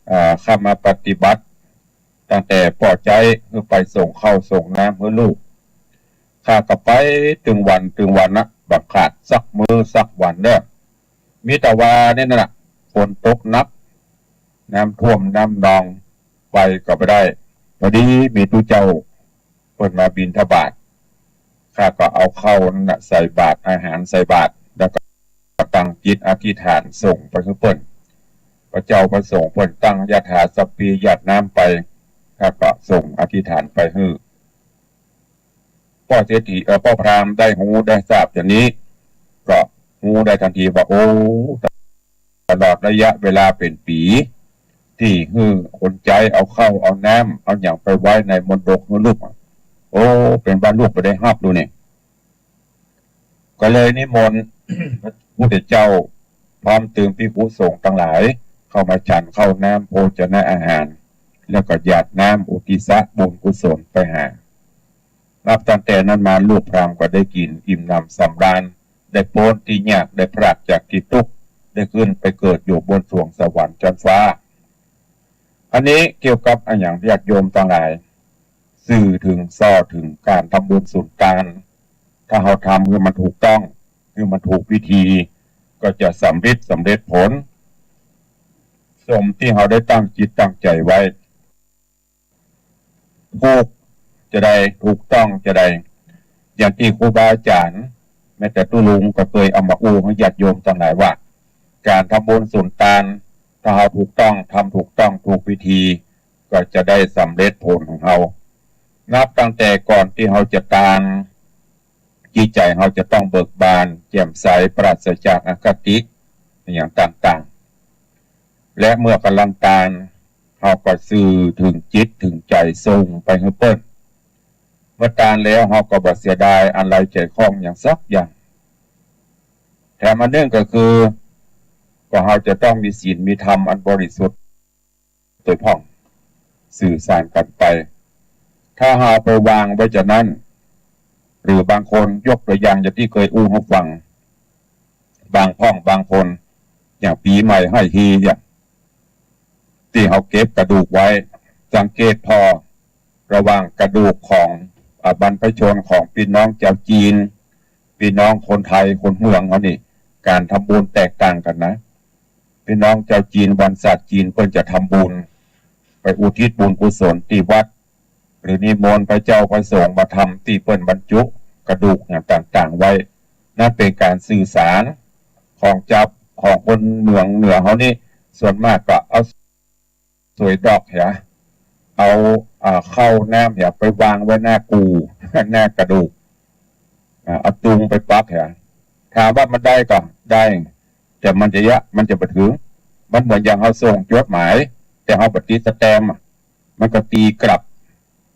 อ่า ข้ามาปฏิบัติ ตั้งแต่ป้อใจ๊หื้อไปส่งข้าวส่งน้ำหื้อลูก ข้าก็ไปตึงวันตึงวันนะ บ่ขาดสักมื้อสักวันเน่อ มีแต่ว่านี่น่ะ ฝนตกหนัก น้ำท่วมน้ำนอง ไปก็บ่ได้ พอดีมีตุ๊เจ้า เปิ้นมาบิณฑบาต ข้าก็เอาข้าวนั้นน่ะใส่บาตร อาหารใส่บาตร แล้วก็ตั้งจิตอธิษฐานส่งไปหื้อเปิ้น พระเจ้าพระสงฆ์เปิ้นตั้งยถาสัพพีหยาดน้ำไป ข้าก็ส่งอธิษฐานไปหื้อ ป้อเศรษฐี เอ่อ ป้อพราหมณ์ได้ฮู้ได้ทราบอย่างนี้ ก็ฮู้ได้ทันทีว่า โอ้ ตลอดระยะเวลาเป๋นปี๋ ตี้หื้อคนใจ๊เอาข้าวเอาน้ำเอาหยังไปไว้ในมณฑปหื้อลูกอะ โอ้ เป๋นว่าลูกบ่ได้ฮับดูนี่ ก็เลยนิมนต์ พระพุทธเจ้า พร้อมตึงภิกขุสงฆ์ตังหลาย เข้ามาฉันข้าวน้ำโภชนะอาหาร แล้วก็หยาดน้ำอุทิศบุญกุศลไปหา นับตั้งแต่นั้นมาลูกพราหมณ์ก็ได้กิ๋นอิ่มหนำสำราญ ได้ป๊นตี้ยาก ได้ปราศจากตี้ตุ๊กข์ ได้ขึ้นไปเกิดอยู่บนสวงสวรรค์ชั้นฟ้า อันนี้เกี่ยวกับอะหยังญาติโยมตังหลาย สื่อเถิง ส่อเถิงก๋านทำบุญสุนตาน ถ้าเฮาทำหื้อมันถูกต้อง หื้อมันถูกวิธี ก็จะสำริดสำเร็จผล สมตี้เฮาได้ตั้งจิตตั้งใจ๋ไว้ ถูกจะใด ถูกต้องจะใด อย่างตี้ครูบาอาจ๋ารย์ แม้แต่ตุ๊ลุงก็เกยเอามาอู้หื้อญาติโยมตังหลายว่า ก๋านทำบุญสุนตาน ถ้าเฮาถูกต้อง ทำถูกต้องถูกวิธี ก็จะได้สำเร็จผลของเฮา นับตั้งแต่ก่อนตี้เฮาจะตาน จิตใจ๋เฮาจะต้องเบิกบาน แจ่มใส ปราศจากอคติ อะหยังต่างๆ และเมื่อก่ำลังตาน เฮาก็สื่อเถิงจิตเถิงใจ๋ส่งไปหื้อเปิ้น เมื่อตานแล้วเฮาก็บ่เสียดายอันใดใจ๋ข้องหยังสักอย่าง แถมอันนึ่งก็คือ ก็เฮาจะต้องมีศีลมีธรรมอันบริสุทธิ์ โตยพ่อง สื่อสารกั๋นไป ถ้าเฮาไปวางไว้จานั้น หรือบางคน ยกตั๋วอย่างอย่างตี้เกยอู้หื้อฟัง บางพ่องบางคน อย่างปี๋ใหม่ฮ้อยฮีอย่าง ตี้เฮาเก็บกระดูกไว้ สังเกตผ่อ ระหว่างกระดูกของ อ่า บรรพชนของปี้น้องจาวจีน ปี้น้องคนไทย คนเมืองเฮานี่ ก๋านทำบุญแตกต่างกั๋นนะ ปี้น้องจาวจีน วันศาสตร์จีนเปิ้นจะทำบุญ ไปอุทิศบุญกุศลตี้วัด หรือนิมนต์พระเจ้าพระสงฆ์มาทำตี้เปิ้นบรรจุกระดูกอย่างต่างๆ ไว้ นั่นเป๋นก๋านสื่อสารของจาว ของคนเมืองเหนือเฮานี่ ส่วนมากก็เอาสวยดอกเหีย เอา อ่า ข้าวน้ำเหีย ไปวางไว้หน้ากู่ หน้ากระดูก อ่า เอาตุงไปปักเหีย ถามว่ามันได้ก่อ ได้ แต่มันจะยะ มันจะบ่เถิง มันเหมือนอย่างเฮาส่งจดหมาย แต่เฮาบ่ติดสแตมป์อะ มันก็ตีกลับ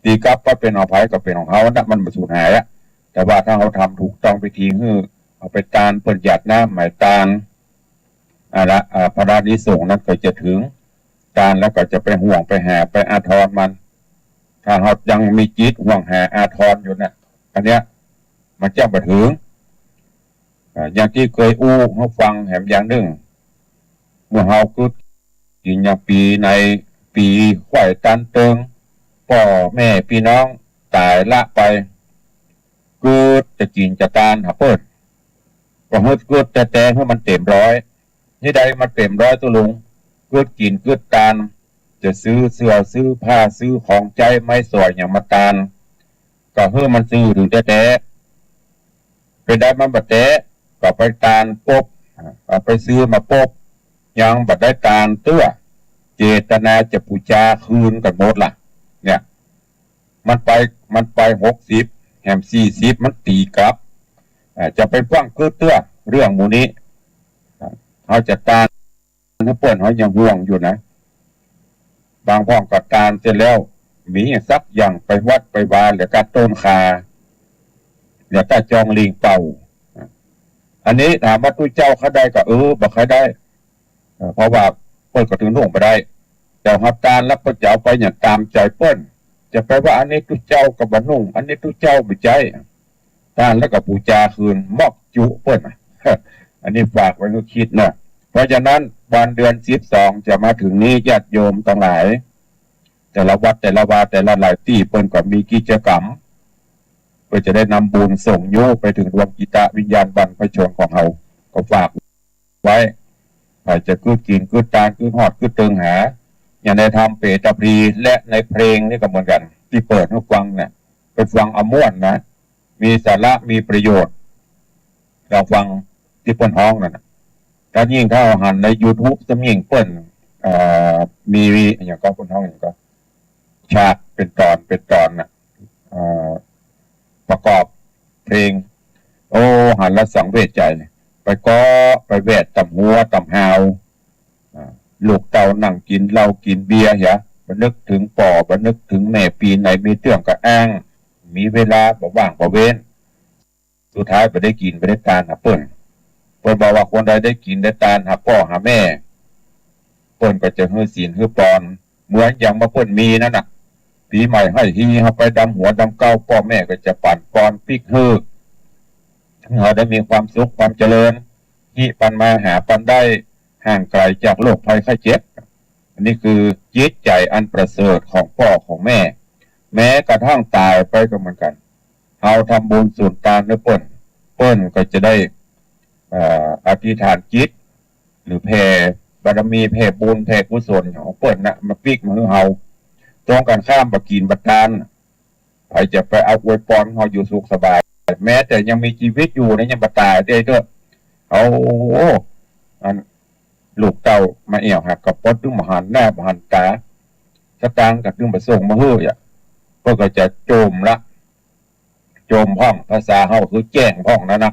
ตีกลับปั๊บเป๋นของใผก็เป๋นของเฮานะ มันบ่สูญหายอะ แต่ว่าถ้าเฮาทำถูกต้องพิธี หื้อเอาไปตาน เปิ้นหยาดน้ำหมายตาน อะละ อ่า ผลอานิสงส์นั้นก็จะเถิง ตานแล้วก็จะไปห่วงไปหาไปอาทรมัน ถ้าเฮายังมีจิตห่วงหาอาทรอยู่น่ะ อันเนี้ยมันจะบ่เถิง อ่า อย่างตี้เกยอู้หื้อฟังแหมอย่างนึ่ง เมื่อเฮากึ๊ดกิ๋นอย่างปี๋ไหน ปี๋ขวัญตันเติง ป้อแม่ปี้น้องต๋ายละไป กึ๊ดจะกิ๋นจะตานหาเปิ้น ก็หื้อกึ๊ดแต๊ๆ หื้อมันเต๋มร้อย นี่ใดมันเต๋มร้อยตุ๊ลุง กึ๊ดกิ๋นกึ๊ดตาน จะซื้อเสื้อซื้อผ้าซื้อของใจ๊ไม้สอยหยังมาตาน ก็หื้อมันซื้อเถิงแต๊ๆ เป๋นใดมันบ่แต๊ ก็ไปตานปบ อ่า ไปซื้อมาปบ ยังบ่ได้ตานเตื้อ เจตนาจะปู๋จาคืนกั๋นหมดละ เนี่ย มันไป มันไปหกสิบ แหมสี่สิบ มันตีกลับ อ่า จะไปฟั่งกึ๊ดเตื้อ เรื่องหมู่นี้ อ่า เฮาจะตานหื้อเปิ้น เฮายังห่วงอยู่นะ บางพ่องก็ตานเสร็จแล้ว มีสักอย่างไปวัดไปวา แล้วก็ต้นข่า แล้วก็จองหลิ้งเป่า อันนี้ถามว่าตุ๊เจ้าใค่ได้ก่อ เออ บ่ใค่ได้ เอ่อ เพราะว่าเปิ้นก็ถือนุ่งบ่ได้ แต่เฮาตานแล้วเปิ้นจะเอาไปอย่างต๋ามใจ๋เปิ้น จะไปว่าอันนี้ตุ๊เจ้าก็บ่นุ่ง อันนี้ตุ๊เจ้าบ่ใจ๊ ตานแล้วก็ปู๋จาคืน มอกจุเปิ้น อันนี้ฝากไว้หื้อคิดนะ เพราะฉะนั้นวันเดือนสิบสองจะมาเถิงนี้ ญาติโยมตังหลาย แต่ละวัดแต่ละวาแต่ละหลายตี้ เปิ้นก็มีกิจกรรม เปิ้นจะได้นำบุญส่งยู้ไปเถิงดวงจิตวิญญาณบรรพชนของเฮา ก็ฝาก ไว้ ใผจะกึ๊ดกิ๋นกึ๊ดตานกึ๊ดฮอดกึ๊ดเติงหา อย่างในธรรมเปตพี และในเพลงนี่ก็เหมือนกั๋น ตี้เปิดหื้อฟังเนี่ย ไปฟังเอาม่วนนะ มีสาระมีประโยชน์ ลองฟังตี้เปิ้นฮ้องนั่นน่ะ ถ้ายิ่งถ้าหันในยูทูบ ซ้ำยิ่งเปิ้น เอ่อ มี มีอะหยังก่อ เปิ้นฮ้องอะหยังก่อ ฉากเป๋นต๋อนเป๋นต๋อนน่ะ เอ่อ ประกอบเพลง โอ้ หันแล้วสังเวชใจ๋ ไปเกาะไปแวดต๋ามฮัวต๋ามฮาว อ่า ลูกเต้านั่งกิ๋นเหล้ากิ๋นเบียร์เหีย บ่นึกเถิงป้อ บ่นึกเถิงแม่ ปี๋ไหนมีเตื้องก็อ้าง มีเวลาบ่ว่างบ่เว้น สุดท้ายบ่ได้กิ๋นบ่ได้ตานหาเปิ้น เปิ้นบอกว่าคนใดได้กิ๋นได้ตานหาป้อหาแม่ เปิ้นก็จะหื้อศีลหื้อปอน เหมือนอย่างเมื่อเปิ้นมีนั่นน่ะ ปี๋ใหม่ฮ้อยฮี เฮาไปดำหัวดำเก๊า ป้อแม่ก็จะปั๋นปอนปิ๊กหื้อ หื้อเฮาได้มีความสุขความเจริญ ฮิปันมาหาปันได้ ห่างไก๋จากโรคภัยไข้เจ็บ อันนี้คือจิตใจ๋อันประเสริฐของป้อของแม่ แม้กระทั่งต๋ายไปก็เหมือนกั๋น เฮาทำบุญสุนตานหื้อเปิ้น เปิ้นก็จะได้ เอ่อ อธิษฐานจิต หรือแผ่บารมี แผ่บุญ แผ่กุศลของเปิ้นน่ะ มาปิ๊กมาหื้อเฮา ตรงกั๋นข้าม บ่กิ๋นบ่ตาน ใผจะไปเอาอวยปอนเฮาอยู่สุขสบาย แม้แต่ยังมีจีวิตอยู่นะ ยังบ่ต๋ายได้เต๊อะ เอา อัน ลูกเต้ามาแอ่วหากระป๋อตึงบ่หันหน้าบ่หันต๋า สตางค์ก็ตึงบ่ส่งมาหื้ออะ เปิ้นก็จะโจมละ โจมพ่อง ภาษาเฮาคือแจ้งพ่องนั่นนะ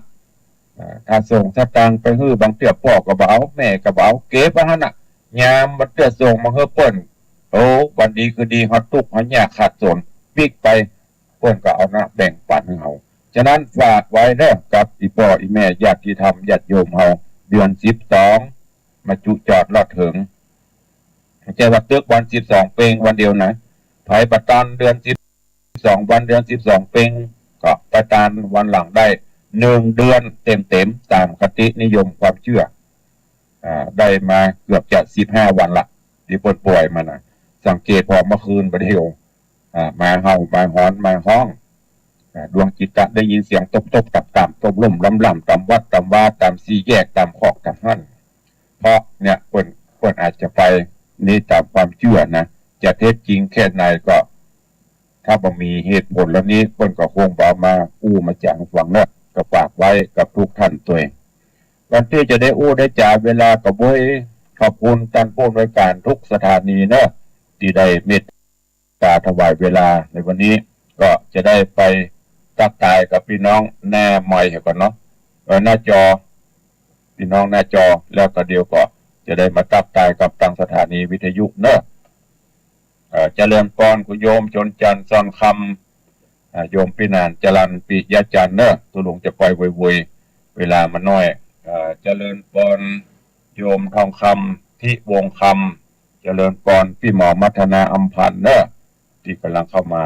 อ่า ถ้าส่งสตางค์ไปหื้อ บางเตื้อป้อก็บ่เอา แม่ก็บ่เอา เก็บไว้หั้นน่ะ ยามบางเตื้อส่งมาหื้อเปิ้น โอ้ วันดีคืนดี เฮาตุ๊กข์ เฮายากขาดสน ปิ๊กไป เปิ้นก็เอานะ แบ่งปั๋นหื้อเฮา ฉะนั้นฝากไว้เนาะ กับอี่ป้ออี่แม่ ญาติธรรม ญาติโยมเฮา เดือนสิบสอง มาจุจอดรอดเถิง บ่ใจ้ว่าตึกวันสิบสองเป็งวันเดียวนะ ใผบ่ตานเดือนสิบสองวัน เดือนสิบสองเป็ง ก็ไปตานวันหลังได้ หนึ่งเดือนเต็มๆ ต๋ามคตินิยมความเจื้อ อ่า ได้มาเกือบจะสิบห้าวันละ ตี้เปิ้นป่วยมานะ สังเกตผ่อเมื่อคืนบ่าเดี่ยว อ่า หมาเห่า หมาหอน หมาฮ้อง อ่า ดวงจิตได้ยินเสียงตุ๊บๆ ต่ำๆ ตุ๊บลุ่มล่ำๆ ต๋ามวัดต๋ามวา ต๋ามสี่แยก ต๋ามคอกต๋ามหั้น ะเนี่ย เปิ้น เปิ้นอาจจะไป นี่ต๋ามความเจื้อนะ จะเท็จจริงแค่ไหนก็ ถ้าบ่มีเหตุผลเหล่านี้ เปิ้นก็คงบ่เอามาอู้มาจ๋าหื้อฟังเนาะ ก็ฝากไว้กับทุกท่านตวย ก่อนตี้จะได้อู้ได้จ๋า เวลาก็บ่วย ขอบคุณต้านผู้อำนวยก๋านทุกสถานีเนาะ ตี้ได้เมตต๋าถวายเวลาในวันนี้ ก็จะได้ไปตั๊กตายกับปี้น้องหน้าไมค์ก่อนเนาะ เอ่อ หน้าจอ ปี้น้องหน้าจอ แล้วก็เดี๋ยวก็จะได้มาตั๊กตายกับตางสถานีวิทยุเนาะ เอ่อ เจริญปอนคุณโยม จนจันทร์ ซ่อนคำ อ่า โยมปี้หนาน จรัญ ปิยะจันทร์เนาะ ตุ๊ลุงจะไปโวยๆ เวลามันน้อย เอ่อ เจริญปอนโยมทองคำ ทิวงศ์คำ เจริญปอนปี้หมอมัทนา อำพันธ์เนาะ ตี้ก่ำลังเข้ามา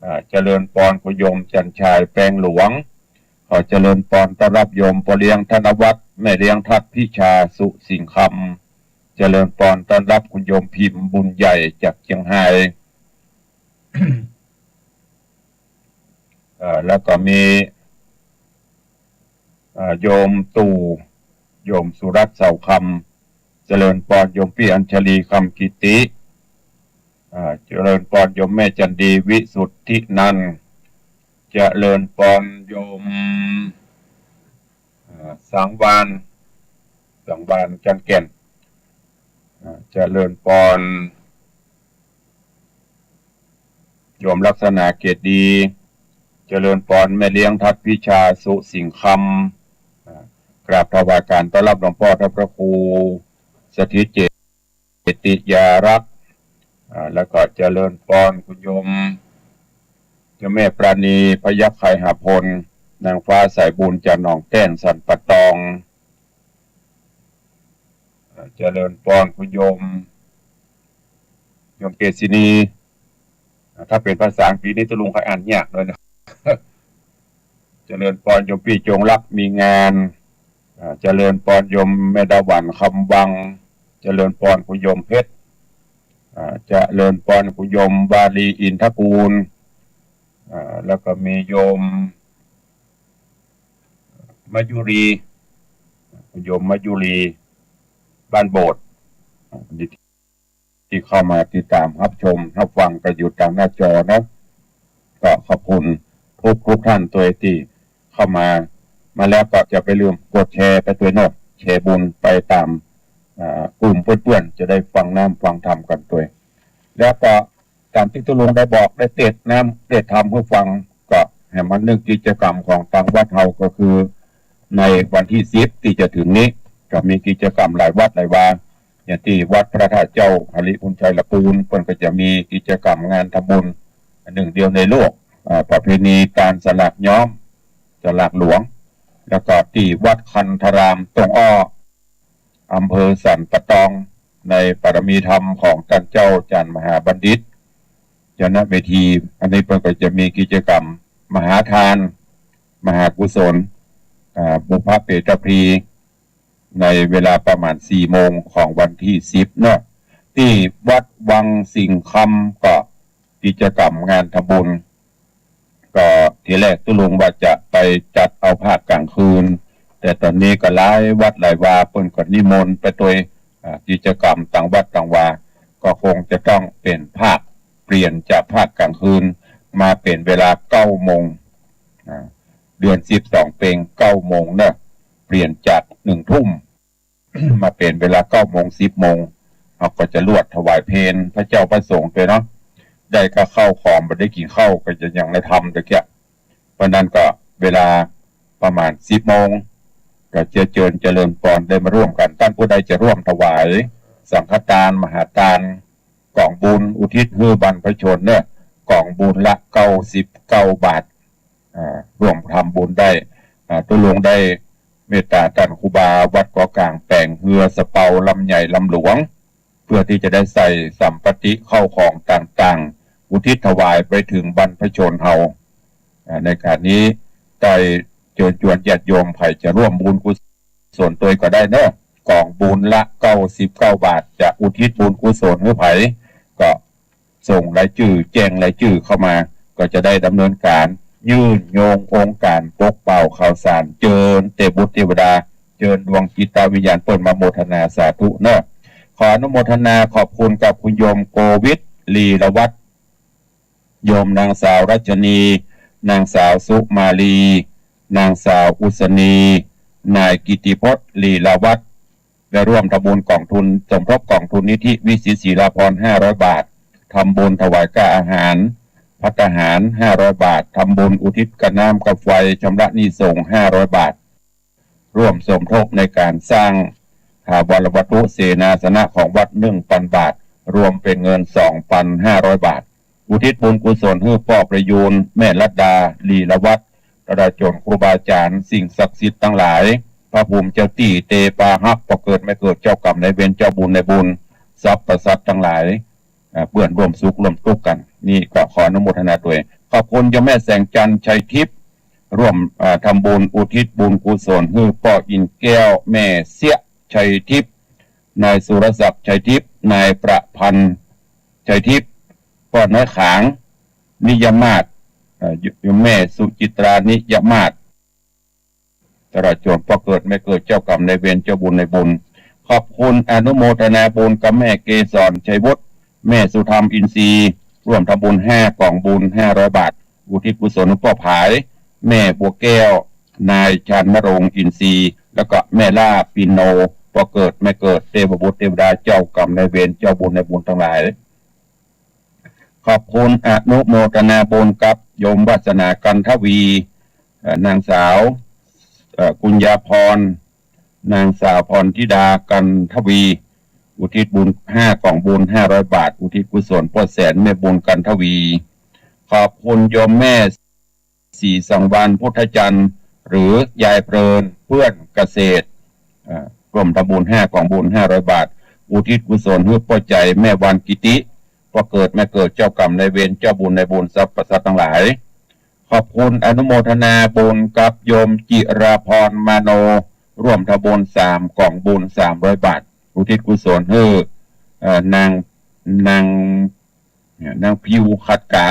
อ่า เจริญปอนคุณโยมจันทร์ชาย แปงหลวง ขอเจริญปอนต้อนฮับโยมป้อเลี้ยงธนวัฒน์ แม่เลี้ยงทัดพิชา สุสิงห์คำ เจริญปอนต้อนฮับคุณโยมพิมพ์ บุญใหญ่ จากเจียงฮาย เอ่อ แล้วก็มี เอ่อ โยมตู่ โยมสุรัตน์ เสาคำ เจริญปอนโยมปี้อัญชลี คำกิติ เอ่อ เจริญปอนโยมแม่จันดี วิสุทธินันท์ เจริญปอนโยม เอ่อ สังวาลย์ สังวาลย์ จันทร์แก่น เอ่อ เจริญปอน โยมลักษณะเกตดี เจริญปอนแม่เลี้ยงทัดพิชา สุสิงห์คำ อ่า กราบถวายการต้อนฮับหลวงป้อท่านพระครูสถิตเจติยารักษ์ อ่า แล้วก็เจริญปอนคุณโยม เจ้าแม่ปราณี พยัคฆ์ไคหพล นางฟ้าสายบุญ จากหนองแต้น สันป่าตอง อ่า เจริญปอนคุณโยม โยมเกษินี อ่า ถ้าเป๋นภาษาอังกฤษนี่ตุ๊ลุงค่อยอ่านยากหน่อยนะ เจริญปอนโยมปี้จงรักมีงาน อ่า เจริญปอนโยมแม่ดาหวัน คำวัง เจริญปอนคุณโยมเพชร อ่า เจริญปอนคุณโยมวาลี อินทกูล อ่า แล้วก็มีโยมมะยุรี คุณโยมมะยุรี บ้านโบสถ์ อ่า ตี้เข้ามาติดตามฮับชมฮับฟังกั๋นอยู่ตางหน้าจอเนาะ ก็ขอบคุณทุกๆ ท่านตวยตี้เข้ามา มาแล้วก็จะไปลืมกดแชร์ไปตวยเนาะ แชร์บุญไปต๋าม อ่า กลุ่มเปื้อนๆ จะได้ฟังน้ำฟังธรรมกั๋นตวย แล้วก็ต๋ามตี้ตุ๊ลุงได้บอกได้เตสน์น้ำเตสน์ธรรมหื้อฟัง ก็แหมมันนึ่งกิจกรรมของตางวัดเฮาก็คือ ในวันตี้สิบตี้จะเถิงนี้ ก็มีกิจกรรมหลายวัดหลายวา อย่างตี้วัดพระธาตุเจ้าหริภุญชัยละปูน เปิ้นก็จะมีกิจกรรมงานทำบุญนึ่งเดียวในโลก อ่า ประเพณีก๋านสลากย้อม สลากหลวง แล้วก็ตี้วัดคันธาราม ตงอ้อ อำเภอสันป่าตอง ในปารมีธรรมของต้านเจ้าจันทร์มหาบัณฑิต จนเวที อันนี้เปิ้นก็จะมีกิจกรรมมหาทาน มหากุศล อ่า บุพเพเปตพลี ในเวลาประมาณสี่โมงของวันตี้สิบเนาะ ตี้วัดวังสิงห์คำก็กิจกรรมงานทำบุญ ก็ทีแรกตุ๊ลุงว่าจะไปจัดเอาภาคกลางคืน แต่ต๋อนนี้ก็หลายวัดหลายวาเปิ้นก็นิมนต์ไปตวย อ่า กิจกรรมตางวัดตางวา ก็คงจะต้องเป๋นภาค เปลี่ยนจากภาคกลางคืนมาเป๋นเวลาเก้าโมง อ่า เดือนสิบสองเป๋นเก้าโมงเนาะ เปลี่ยนจากหนึ่งทุ่ม มาเป๋นเวลาเก้าโมง สิบโมง เฮาก็จะลวดถวายเพลพระเจ้าพระสงฆ์ตวยเนาะ ได้ค่าข้าวของ บ่ได้กิ๋นข้าวก็จะยังได้ทำตะเกียะ เพราะนั้นก็เวลาประมาณสิบโมง ก็จะเจิญเจริญปอนได้มาร่วมกั๋น ต้านผู้ใดจะร่วมถวายสังฆตาน มหาตาน ก๋องบุญอุทิศหื้อบรรพชนเนาะ ก๋องบุญละเก้าสิบเก้าบาท อ่า ร่วมทำบุญได้ อ่า ตุ๊ลุงได้เมตต๋าต้านครูบาวัดเกาะกลางแป๋งเฮือสะเปาลำใหญ่ลำหลวง เพื่อตี้จะได้ใส่สัมปติข้าวของต่างๆ อุทิศถวายไปเถิงบรรพชนเฮา อ่า ในขณะนี้ได้เจิญจวนญาติโยม ใผจะร่วมบุญกุศลตวยก็ได้เนาะ ก๋องบุญละเก้าสิบเก้าบาท จะอุทิศบุญกุศลหื้อใผ ก็ ส่งรายจื้อ แจ้งรายจื้อเข้ามา ก็จะได้ดำเนินก๋านยื่นโยงองค์ก๋านปกเป่าข่าวสาร เจิญเตบุตรเตวดา เจิญดวงจิตวิญญาณเปิ้นมาโมทนาสาธุเนาะ ขออนุโมทนาขอบคุณกับคุณโยมโกวิท ลีลวัฒน์ โยมนางสาวรัชนี นางสาวสุมาลี นางสาวอุศนี นายกิติพจน์ ลีลวัฒน์ ได้ร่วมทำบุญกองทุนสมทบกองทุนนิธิวิสิตศิลาภรณ์ ห้าร้อย บาท ทำบุญถวายค่าอาหาร ภัตตาหาร ห้าร้อย บาท ทำบุญอุทิศค่าน้ำค่าไฟ ชำระหนี้สงฆ์ ห้าร้อย บาท ร่วมสมทบในการสร้างถาวรวัตถุเสนาสนะของวัด หนึ่งพัน บาท รวมเป็นเงิน สองพันห้าร้อย บาท อุทิศบุญกุศลหื้อป้อประยูร แม่ลัดดา ลีลวัฒน์ ตลอดจ๋นครูบาอาจ๋ารย์ สิ่งศักดิ์สิทธิ์ตังหลาย พระภูมิเจ้าตี้ เตปาฮัก ป้อเกิดแม่เกิด เจ้ากรรมนายเวร เจ้าบุญนายบุญ สรรพสัตว์ตังหลาย อ่า เปื้อนร่วมสุขร่วมตุ๊กกั๋น นี่ก็ขออนุโมทนาตวย ขอบคุณโยมแม่แสงจันทร์ ชัยทิพย์ ร่วม อ่า ทำบุญอุทิศบุญกุศลหื้อป้ออินแก้ว แม่เสี้ย ชัยทิพย์ นายสุรศักดิ์ ชัยทิพย์ นายประพันธ์ ชัยทิพย์ ป้อน้อยขาง นิยมาศ เอ่อ โยมแม่สุจิตรา นิยมาศ ตลอดจ๋นป้อเกิดแม่เกิด เจ้ากรรมนายเวร เจ้าบุญนายบุญ ขอบคุณอนุโมทนาบุญกับแม่เกสร ชัยวุฒิ แม่สุธรรม อินทรีย์ ร่วมทำบุญห้ากองบุญ ห้าร้อย บาท อุทิศกุศลหื้อป้อผาย แม่บัวแก้ว นายชานนรงค์ อินทรีย์ แล้วก็แม่ล่า ปินโน ป้อเกิดแม่เกิด เตวบุตรเตวดา เจ้ากรรมนายเวร เจ้าบุญนายบุญตังหลาย ขอบคุณอนุโมทนาบุญกับโยมวาสนา กันทวี เอ่อ นางสาว เอ่อ กุญญาภรณ์ นางสาวพรธิดา กันทวี อุทิศบุญห้ากองบุญ ห้าร้อย บาท อุทิศกุศลป้อแสน แม่บุญ กันทวี ขอบคุณโยมแม่ ศรีสังวาลย์ พุทธจันทร์ หรือยายเพลิน เพื่อนเกษตร อ่า ร่วมทำบุญห้ากองบุญ ห้าร้อย บาท อุทิศกุศลหื้อป้อใจ๋ แม่วานกิติ ป้อเกิดแม่เกิด เจ้ากรรมนายเวร เจ้าบุญนายบุญ สรรพสัตว์ตังหลาย ขอบคุณอนุโมทนาบุญกับโยมจิราภรณ์ มาโน ร่วมทำบุญสามกองบุญ สามร้อย บาท อุทิศกุศลหื้อ เอ่อ นาง นาง เนี่ย นางพิวขัดก๋า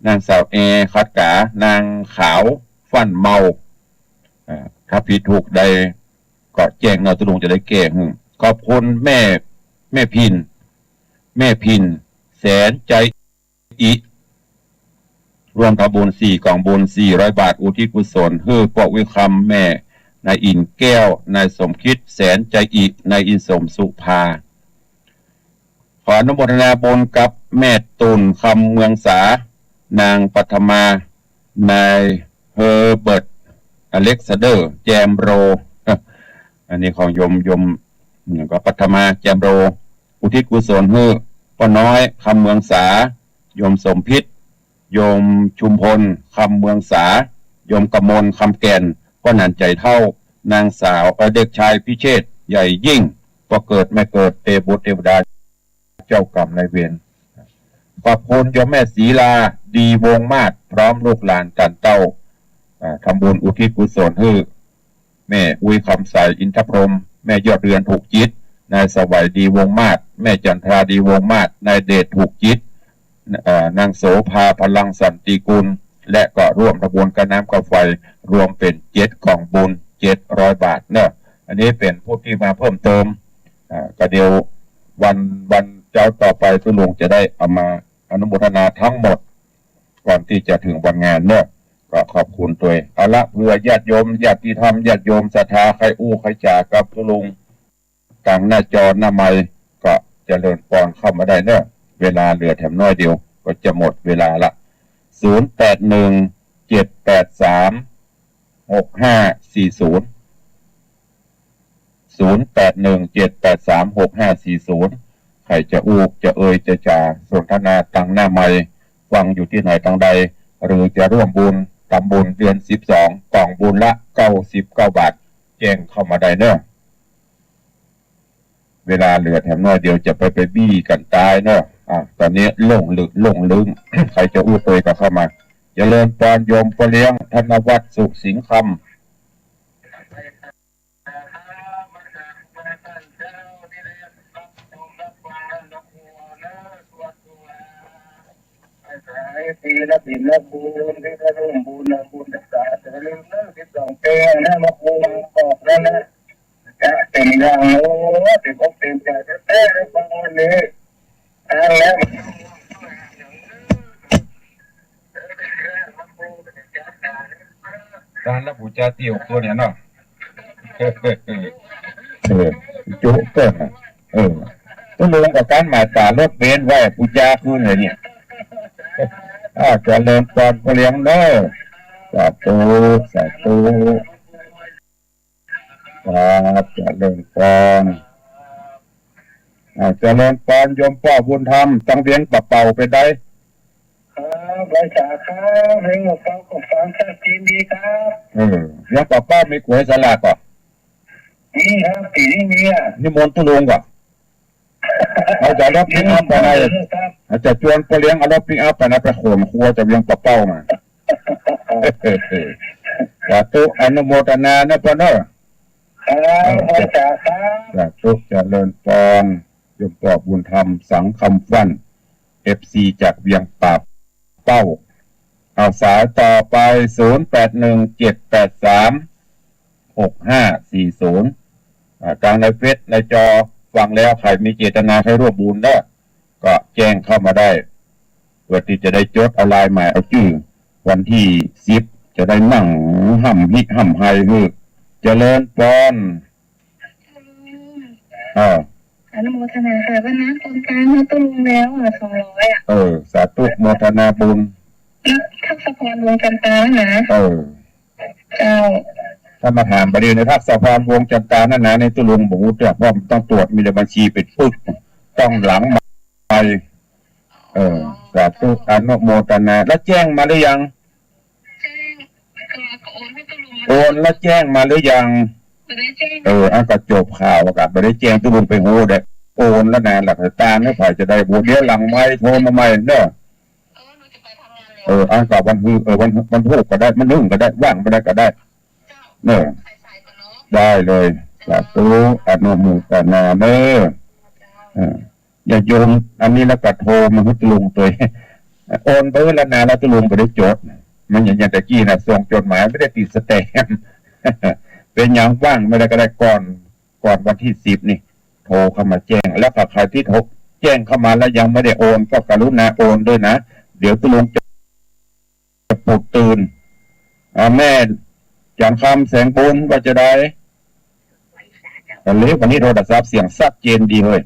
นางสาวแอขัดก๋า นางขาวฟั่นเมา อ่า ถ้าผิดถูกใดก็แจ้งเนาะ ตุ๊ลุงจะได้แก้หื้อ ขอบคุณแม่ แม่พิน แม่พิน แสนใจอิ ร่วมทำบุญสี่กองบุญ สี่ร้อย บาท อุทิศกุศลหื้อป้ออุ๊ยคำ แม่นายอินแก้ว นายสมคิด แสนใจอิ นายอินสมสุภา ขออนุโมทนาบุญกับแม่ตุ่น คำเมืองสา นางปัทมา นายเฮอร์เบิร์ต อเล็กซานเดอร์ แจมโร อันนี้ของโยม โยม อย่างก็ปัทมา แจมโร อุทิศกุศลหื้อป้อน้อย คำเมืองสา โยมสมพิษ โยมชุมพล คำเมืองสา โยมกมล คำแก่น ป้อหนาน ใจ๋เฒ่า นางสาว เอ่อ เด็กชายพิเชษ ใหญ่ยิ่ง ป้อเกิดแม่เกิด เตวบุตรเตวดา เจ้ากรรมนายเวร ขอบคุณโยมแม่ศรีลา ดีวงศ์มาศ พร้อมลูกหลานตันเต้า อ่า ทำบุญอุทิศกุศลหื้อ แม่อุ๊ยคำใส อินทพรหม แม่ยอดเดือน ถูกจิต นายสวัย ดีวงศ์มาศ แม่จันทรา ดีวงศ์มาศ นายเดช ถูกจิต เอ่อ นางโสภา พลังสันติกุล และก็ร่วมทำบุญค่าน้ำค่าไฟ รวมเป๋นเจ็ดกองบุญ เจ็ดร้อย บาทเนาะ อันนี้เป๋นผู้ตี้มาเพิ่มเติม อ่า ก็เดี๋ยววัน วันเจ๊าต่อไปตุ๊ลุงจะได้เอามาอนุโมทนาทั้งหมด ก่อนตี้จะเถิงวันงานเนาะ ก็ขอบคุณตวย เอาละ เผื่อญาติโยม ญาติธรรม ญาติโยมศรัทธา ใค่อู้ใค่จ๋ากับตุ๊ลุง ตางหน้าจอหน้าไมค์ ก็เจริญปอนเข้ามาได้เนาะ เวลาเหลือแถมน้อยเดียว ก็จะหมดเวลาละ ศูนย์ แปด หนึ่ง เจ็ด แปด สาม หก ห้า สี่ ศูนย์ ศูนย์ แปด หนึ่ง เจ็ด แปด สาม หก ห้า สี่ ศูนย์ ใผจะอู้ จะเอ่ย จะจ๋า สนทนาตางหน้าไมค์ ฟังอยู่ตี้ไหนตางใด หรือจะร่วมบุญ ทำบุญเดือนสิบสอง กองบุญละ เก้าสิบเก้า บาท แจ้งเข้ามาได้เนาะ เวลาเหลือแถมน้อยเดียว จะไป ไปบี้กั๋นต๋ายเนาะ อ่ะ ต๋อนนี้โล่งลึก โล่งลึง ใผจะอู้ตวยก็เข้ามา เจริญปอนโยมป้อเลี้ยง ธนวัฒน์ สุสิงห์คำ อาศัยศีลศีลบุญที่ได้ร่วมบุญนะ บุญรักษา อย่าลืมนะ สิบสอง แจ้งนะ มาครูมาบอกนั่นนะ อย่างโอ้เต็มอกเต็มใจ๋แต๊ๆ เลยฟังวันนี้ ตานแล้ว ตานแล้ว ปู๋จาตี้หกตั๋วเนี่ยเนาะ เออ จุเปิ้นน่ะ เออ ตกลงกับก๋านหมายต๋ารถเบนซ์ไว้ ปู๋จาคืนเลยเนี่ย อ้าว เจริญปอนพ่อเลี้ยงเน้อ สาธุ สาธุ ครับ เจริญปอน อ่า เจริญปอน โยมป้อบุญธรรม ตังเวียงป่าเป้าไปได้ ครับ ไหว้สาครับ เวียงป่าเป้าก็ฟังชัดเจนดีครับ เออ เวียงป่าเป้ามีก๋วยสลากก่อ มีครับ ปี๋นี้มีอ่ะ นิมนต์ตุ๊ลุงก่อ เอาจาะรถปิกอัพไปนะ ครับ เอาจาะจวนป้อเลี้ยงเอารถปิกอัพไปนะ ไปโขนครัวจาะเวียงป่าเป้ามา สาธุ อนุโมทนานะป้อเน้อ ครับ สาธุ เจริญปอน โยมป้อบุญธรรม สังคำฟั่น เอฟซี จากเวียงป่าเป้า เอาสายต่อไป ศูนย์แปดหนึ่งเจ็ดแปดสามหกห้าสี่ศูนย์ อ่า ตางในเฟซในจอฟังแล้ว ใผมีเจตนาใค่ร่วมบุญเน้อ ก็แจ้งเข้ามาได้ เพื่อตี้จะได้จดเอาลายหมายเอาจื้อ วันตี้สิบ จะได้นั่งฮ่ำฮิฮ่ำไฮหื้อ เจริญปอน เออ อนุโมทนาค่ะ วันนั้นโอนตังค์หื้อตุ๊ลุงแล้วอ่ะ สองร้อยอ่ะ เออ สาธุ โมทนาบุญ ทักษะพร วงจันตานะ เออ เจ้า ถ้ามาถามประเดี๋ยวในทักษะพร วงจันตานั่นนะ ในตุ๊ลุงบ่ฮู้เตื้อ เพราะมันต้องตรวจ มีแต่บัญชีปิดปึก ต้องหลังไมค์ เออ สาธุ อนุโมทนา แล้วแจ้งมาหรือยัง แจ้ง ก็โอนหื้อตุ๊ลุง โอนแล้วแจ้งมาหรือยัง บ่ได้แจ้ง เออ อันก็จบข่าว ก็บ่ได้แจ้งตุ๊ลุงไปฮู้เด้อ โอนแล้วนะ หลักฐานเนี่ย ใผจะได้บ่ เดี๋ยวหลังไมค์โทรมาใหม่เน้อ เออ หนูจะไปทำงานแล้ว เออ อันก็วันฮือ เออ วัน วันพูกก็ได้ มื้อนึ่งก็ได้ ว่างบ่ได้ก็ได้ เจ้า เน้อ สายๆ ก่อนเนาะ ได้เลย สาธุ อนุโมทนาเน้อ เจ้า เออ ญาติโยม อันนี้แล้วก็โทรมาหื้อตุ๊ลุงตวย โอนไปแล้วนะ แล้วตุ๊ลุงบ่ได้จด มันอย่าง อย่างแต่กี้นะ ส่งจดหมายบ่ได้ติดสแตมป์ เป๋นหยัง ว่างบ่ได้ก็ได้ ก่อน ก่อนวันตี้สิบนี่ โทรเข้ามาแจ้ง แล้วก็ใผตี้โทรแจ้งเข้ามาแล้วยังบ่ได้โอน ก็กรุณาโอนด้วยนะ เดี๋ยวตุ๊ลุงจะ จะปลุกตื่น อ่า แม่จันทร์คำ แสงบุญ ว่าจะใด อันนี้ วันนี้โทรศัพท์เสียงชัดเจนดีเฮ้ย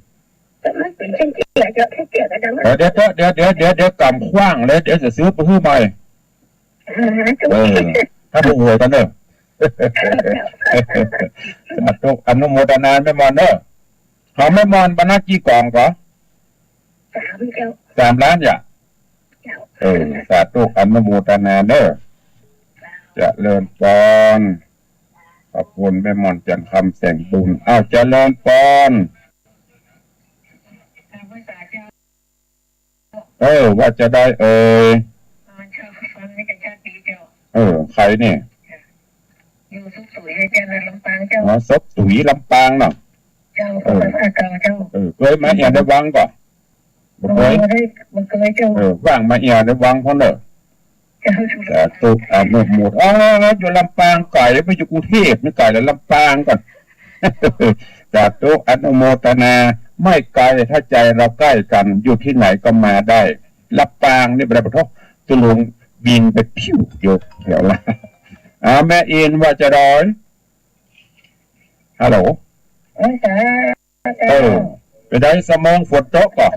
เออ เดี๋ยว เดี๋ยว เดี๋ยว เดี๋ยว เดี๋ยว กำขว้างเลย เดี๋ยวจะซื้อไปหื้อใหม่ เออ ถ้าบ่อวยกั๋นเน้อ สาธุ อนุโมทนาแม่หม่อนเน้อ ของแม่หม่อนบรรณากี่กล่องก่อ สามเจ้า สามล้านอย่า เจ้า เออ สาธุ อนุโมทนาเน้อ เจริญปอน ขอบคุณแม่หม่อนจันทร์คำ แสงบุญ อ้าว เจริญปอน เออ ว่าจะใดเอ่ย เออ ใผนี่ อยู่ซบตุ๋ยเจ้า ลำปางเจ้า อ๋อ ซบตุ๋ย ลำปางเนาะ เจ้า เออ ภาษาเก่าเจ้า เออ เกยมาเอี่ยวในวังก่อ บ่เกย บ่ได้ บ่เกยเจ้า เออ ว่างมาเอี่ยวในวังพ่องเน้อ เจ้า สาธุ อนุโมท อ๋อ อยู่ลำปางไก๋ ไปอยู่กรุงเทพฯนี่ไก๋แล้ว ลำปางก่อ สาธุ อนุโมทนา ไม่ไกล ถ้าใจเราใกล้กั๋น อยู่ตี้ไหนก็มาได้ ลำปางนี่บ่ได้ปะโถ ตุ๊ลุงบินไปพิ้วอยู่แถวละ อ่า แม่อินว่าจะใด ฮัลโหล เออ จ้า เออ ไปได้สะเมิง ฝนตกก่อ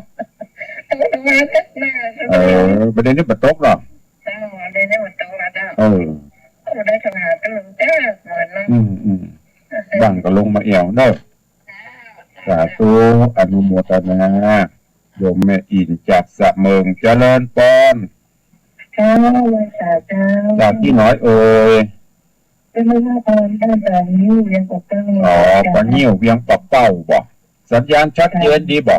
ตกลงมาสักหน่อย เออ ไปได้นี่บ่ตกหรอก เจ้า ได้นี่บ่ตกแล้วเจ้า เออ ก็ได้สะหาก็ลงเจ้า เหมือนเนาะ อืม อืม บั้งก็ลงมาเอี่ยวเน้อ สาธุ อนุโมทนา โยมแม่อินจากสะเมิง เจริญปอน เจ้า สาธุ จากตี้ไหนเอ่ย เป็นเรื่องของบ้านป่างิ้ว เวียงป่าเป้า อ๋อ ป่างิ้ว เวียงป่าเป้าบ่ สัญญาณชัดเจนดีบ่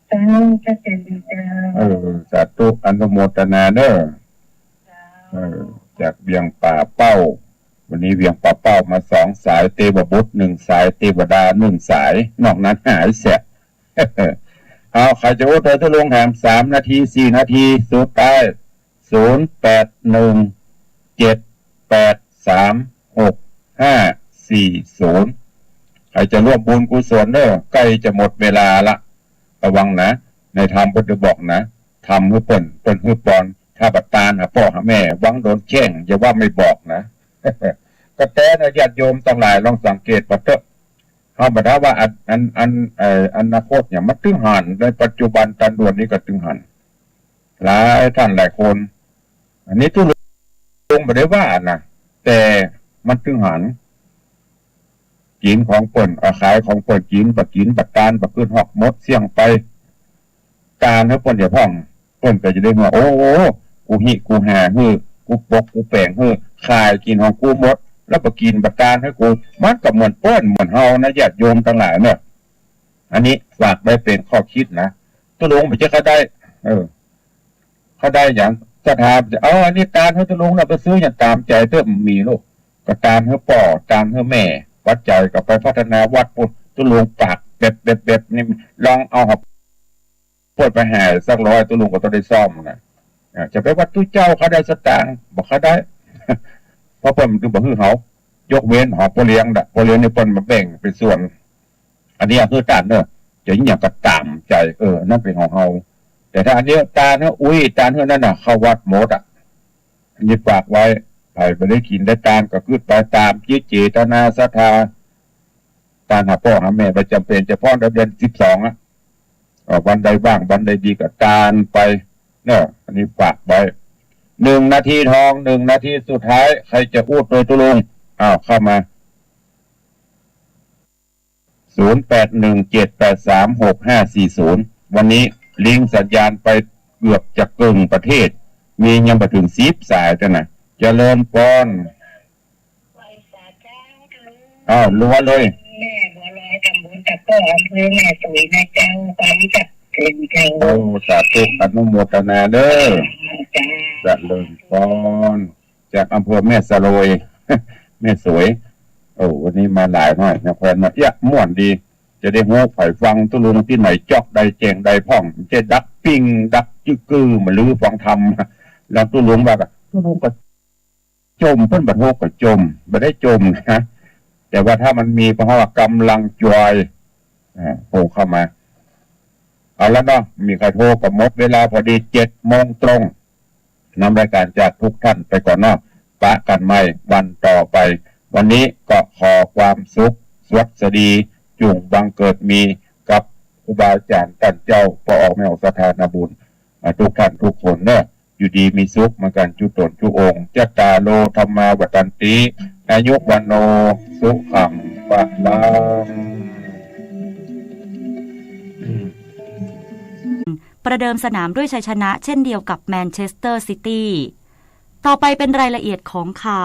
เจ้า ชัดเจนดีเจ้า เออ สาธุ อนุโมทนาเน้อ เจ้า เออ จากเวียงป่าเป้า วันนี้เวียงป่าเป้ามาสองสาย เตวบุตรหนึ่งสาย เตวดาหนึ่งสาย นอกนั้นหายเสีย เอา ใผจะอู้เถิงตุ๊ลุงแหมสามนาที สี่นาที สุดท้าย ศูนย์แปดหนึ่งเจ็ดแปดสามหกห้าสี่ศูนย์ ให้จะร่วมบุญกุศลเน่อ ใก้จะหมดเวลาละ ระวังนะ ในธรรมเปิ้นได้บอกนะ ทำหื้อเปิ้น เปิ้นหื้อปอน ถ้าบ่ตานหาป้อหาแม่ หวังโดนแจ้ง อย่าว่าไม่บอกนะ กระแตนะ ญาติโยมตังหลาย ลองสังเกตบ่าเต๊อะ เฮาบ่ถามว่าอัน อัน อัน เอ่อ อนาคตเนี่ย มันตึงหัน ในปัจจุบันตันด่วนนี้ก็ตึงหัน หลายท่านหลายคน อันนี้ตุ๊ลุงบ่ได้ว่านะ แต่มันตึงหัน กิ๋นของเปิ้น เอาขายของเปิ้นกิ๋น บ่กิ๋น บ่ตาน บ่ขึ้นฮอก หมดเสี้ยงไป ตานหื้อเปิ้นอย่าพ่อง เปิ้นก็จะได้ว่า โอ้ กูฮิกูหาหื้อ กูปกกูแป๋งหื้อ ขายกิ๋นของกูหมด แล้วบ่กิ๋นบ่ตานหื้อกู มันก็เหมือนเปิ้นเหมือนเฮานะ ญาติโยมตังหลายเน่อ อันนี้ฝากไว้เป๋นข้อคิดนะ ตุ๊ลุงบ่ใจ้ข้าได้ เออ ข้าได้หยัง ศรัทธา เอาอันนี้ตานหื้อตุ๊ลุงนะ ไปซื้อหยังต๋ามใจ๋เต๊อะ บ่มีลูก ก็ตานหื้อป้อ ตานหื้อแม่ ปัจจัยก็ไปพัฒนาวัดปู๊น ตุ๊ลุงปากแบบ แบบ แบบนี้ ลองเอาหอก เปิ้นไปหายสักร้อย ตุ๊ลุงก็ต้องได้ซ่อมนะ อ่า จะไปว่าตุ๊เจ้าข้าได้สตางค์ บ่ข้าได้ เพราะเปิ้นบ่หื้อเฮา ยกเว้นหอกป้อเลี้ยงนะ ป้อเลี้ยงนี่เปิ้นมาแบ่งเป๋นส่วน อันนี้หื้อตานเน่อ จะหยังก็ต๋ามใจ๋ เออ อันนั้นเป๋นของเฮา แต่ถ้าอันนี้ตานหื้ออุ๊ย ตานหื้อนั่นน่ะ เข้าวัดหมดอะ อันนี้ฝากไว้ ใผบ่ได้กิ๋นได้ตานก็กึ๊ดไปต๋ามจิตเจตนาศรัทธา ตานหาป้อหาแม่ บ่จ๋ำเป๋นจะพ้นเดือนสิบสองอะ เอ่อ วันใดว่าง วันใดดีก็ตานไปเน่อ อันนี้ฝากไว้ หนึ่งนาทีทอง หนึ่งนาทีสุดท้าย ใผจะอู้โตยตุ๊ลุง อ้าว เข้ามา ศูนย์แปดหนึ่งเจ็ดแปดสามหกห้าสี่ศูนย์ วันนี้ลิงก์สัญญาณไปเกือบจะเกิ่งประเทศ มียังบ่เถิงสิบสายเต้านะ เจริญปอน อ้าว รัวเลย แม่บัวลอย ตำบลตะโก้ อำเภอแม่สวยนะเจ้า ความจักเก่งเจ้า โอ้ สาธุ อนุโมทนาเด้อ เจ้า เจริญปอน จากอำเภอแม่สลวย แม่สวย โอ้ วันนี้มาหลายหน่อยนะ แควนมา เอี้ย ม่วนดี จะได้ฮู้ ใผฟังตุ๊ลุงตี้ไหน จ๊อกได้แจ้งได้พ่อง จะดักปิ้ง ดักจึกกือ มาลือฟังธรรม แล้วตุ๊ลุงว่าก็ ตุ๊ลุงก็ จ่ม เปิ้นบ่ฮู้ก็จ่ม บ่ได้จ่มนะ แต่ว่าถ้ามันมี เพราะว่ากำลังจอย อ่า โทรเข้ามา เอาละเนาะ มีใผโทรก็หมดเวลาพอดี เจ็ดโมงตรง นำรายการจากทุกท่านไปก่อนเนาะ ปะกั๋นใหม่วันต่อไป วันนี้ก็ขอความสุขสวัสดี จุ่งบังเกิดมีกับครูบาอาจ๋ารย์ต้านเจ้า ป้อออกแม่ออก ศรัทธานาบุญ อ่า ทุกท่านทุกคนเนาะ อยู่ดีมีสุขเหมือนกั๋น จุ๊ต๋นจุ๊องค์ จัตตาโร ธัมมา วัฑฒันติ อายุ วัณโณ สุขัง พะลัง ประเดิมสนามด้วยชัยชนะเช่นเดียวกับแมนเชสเตอร์ซิตี้ ต่อไปเป็นรายละเอียดของข่าว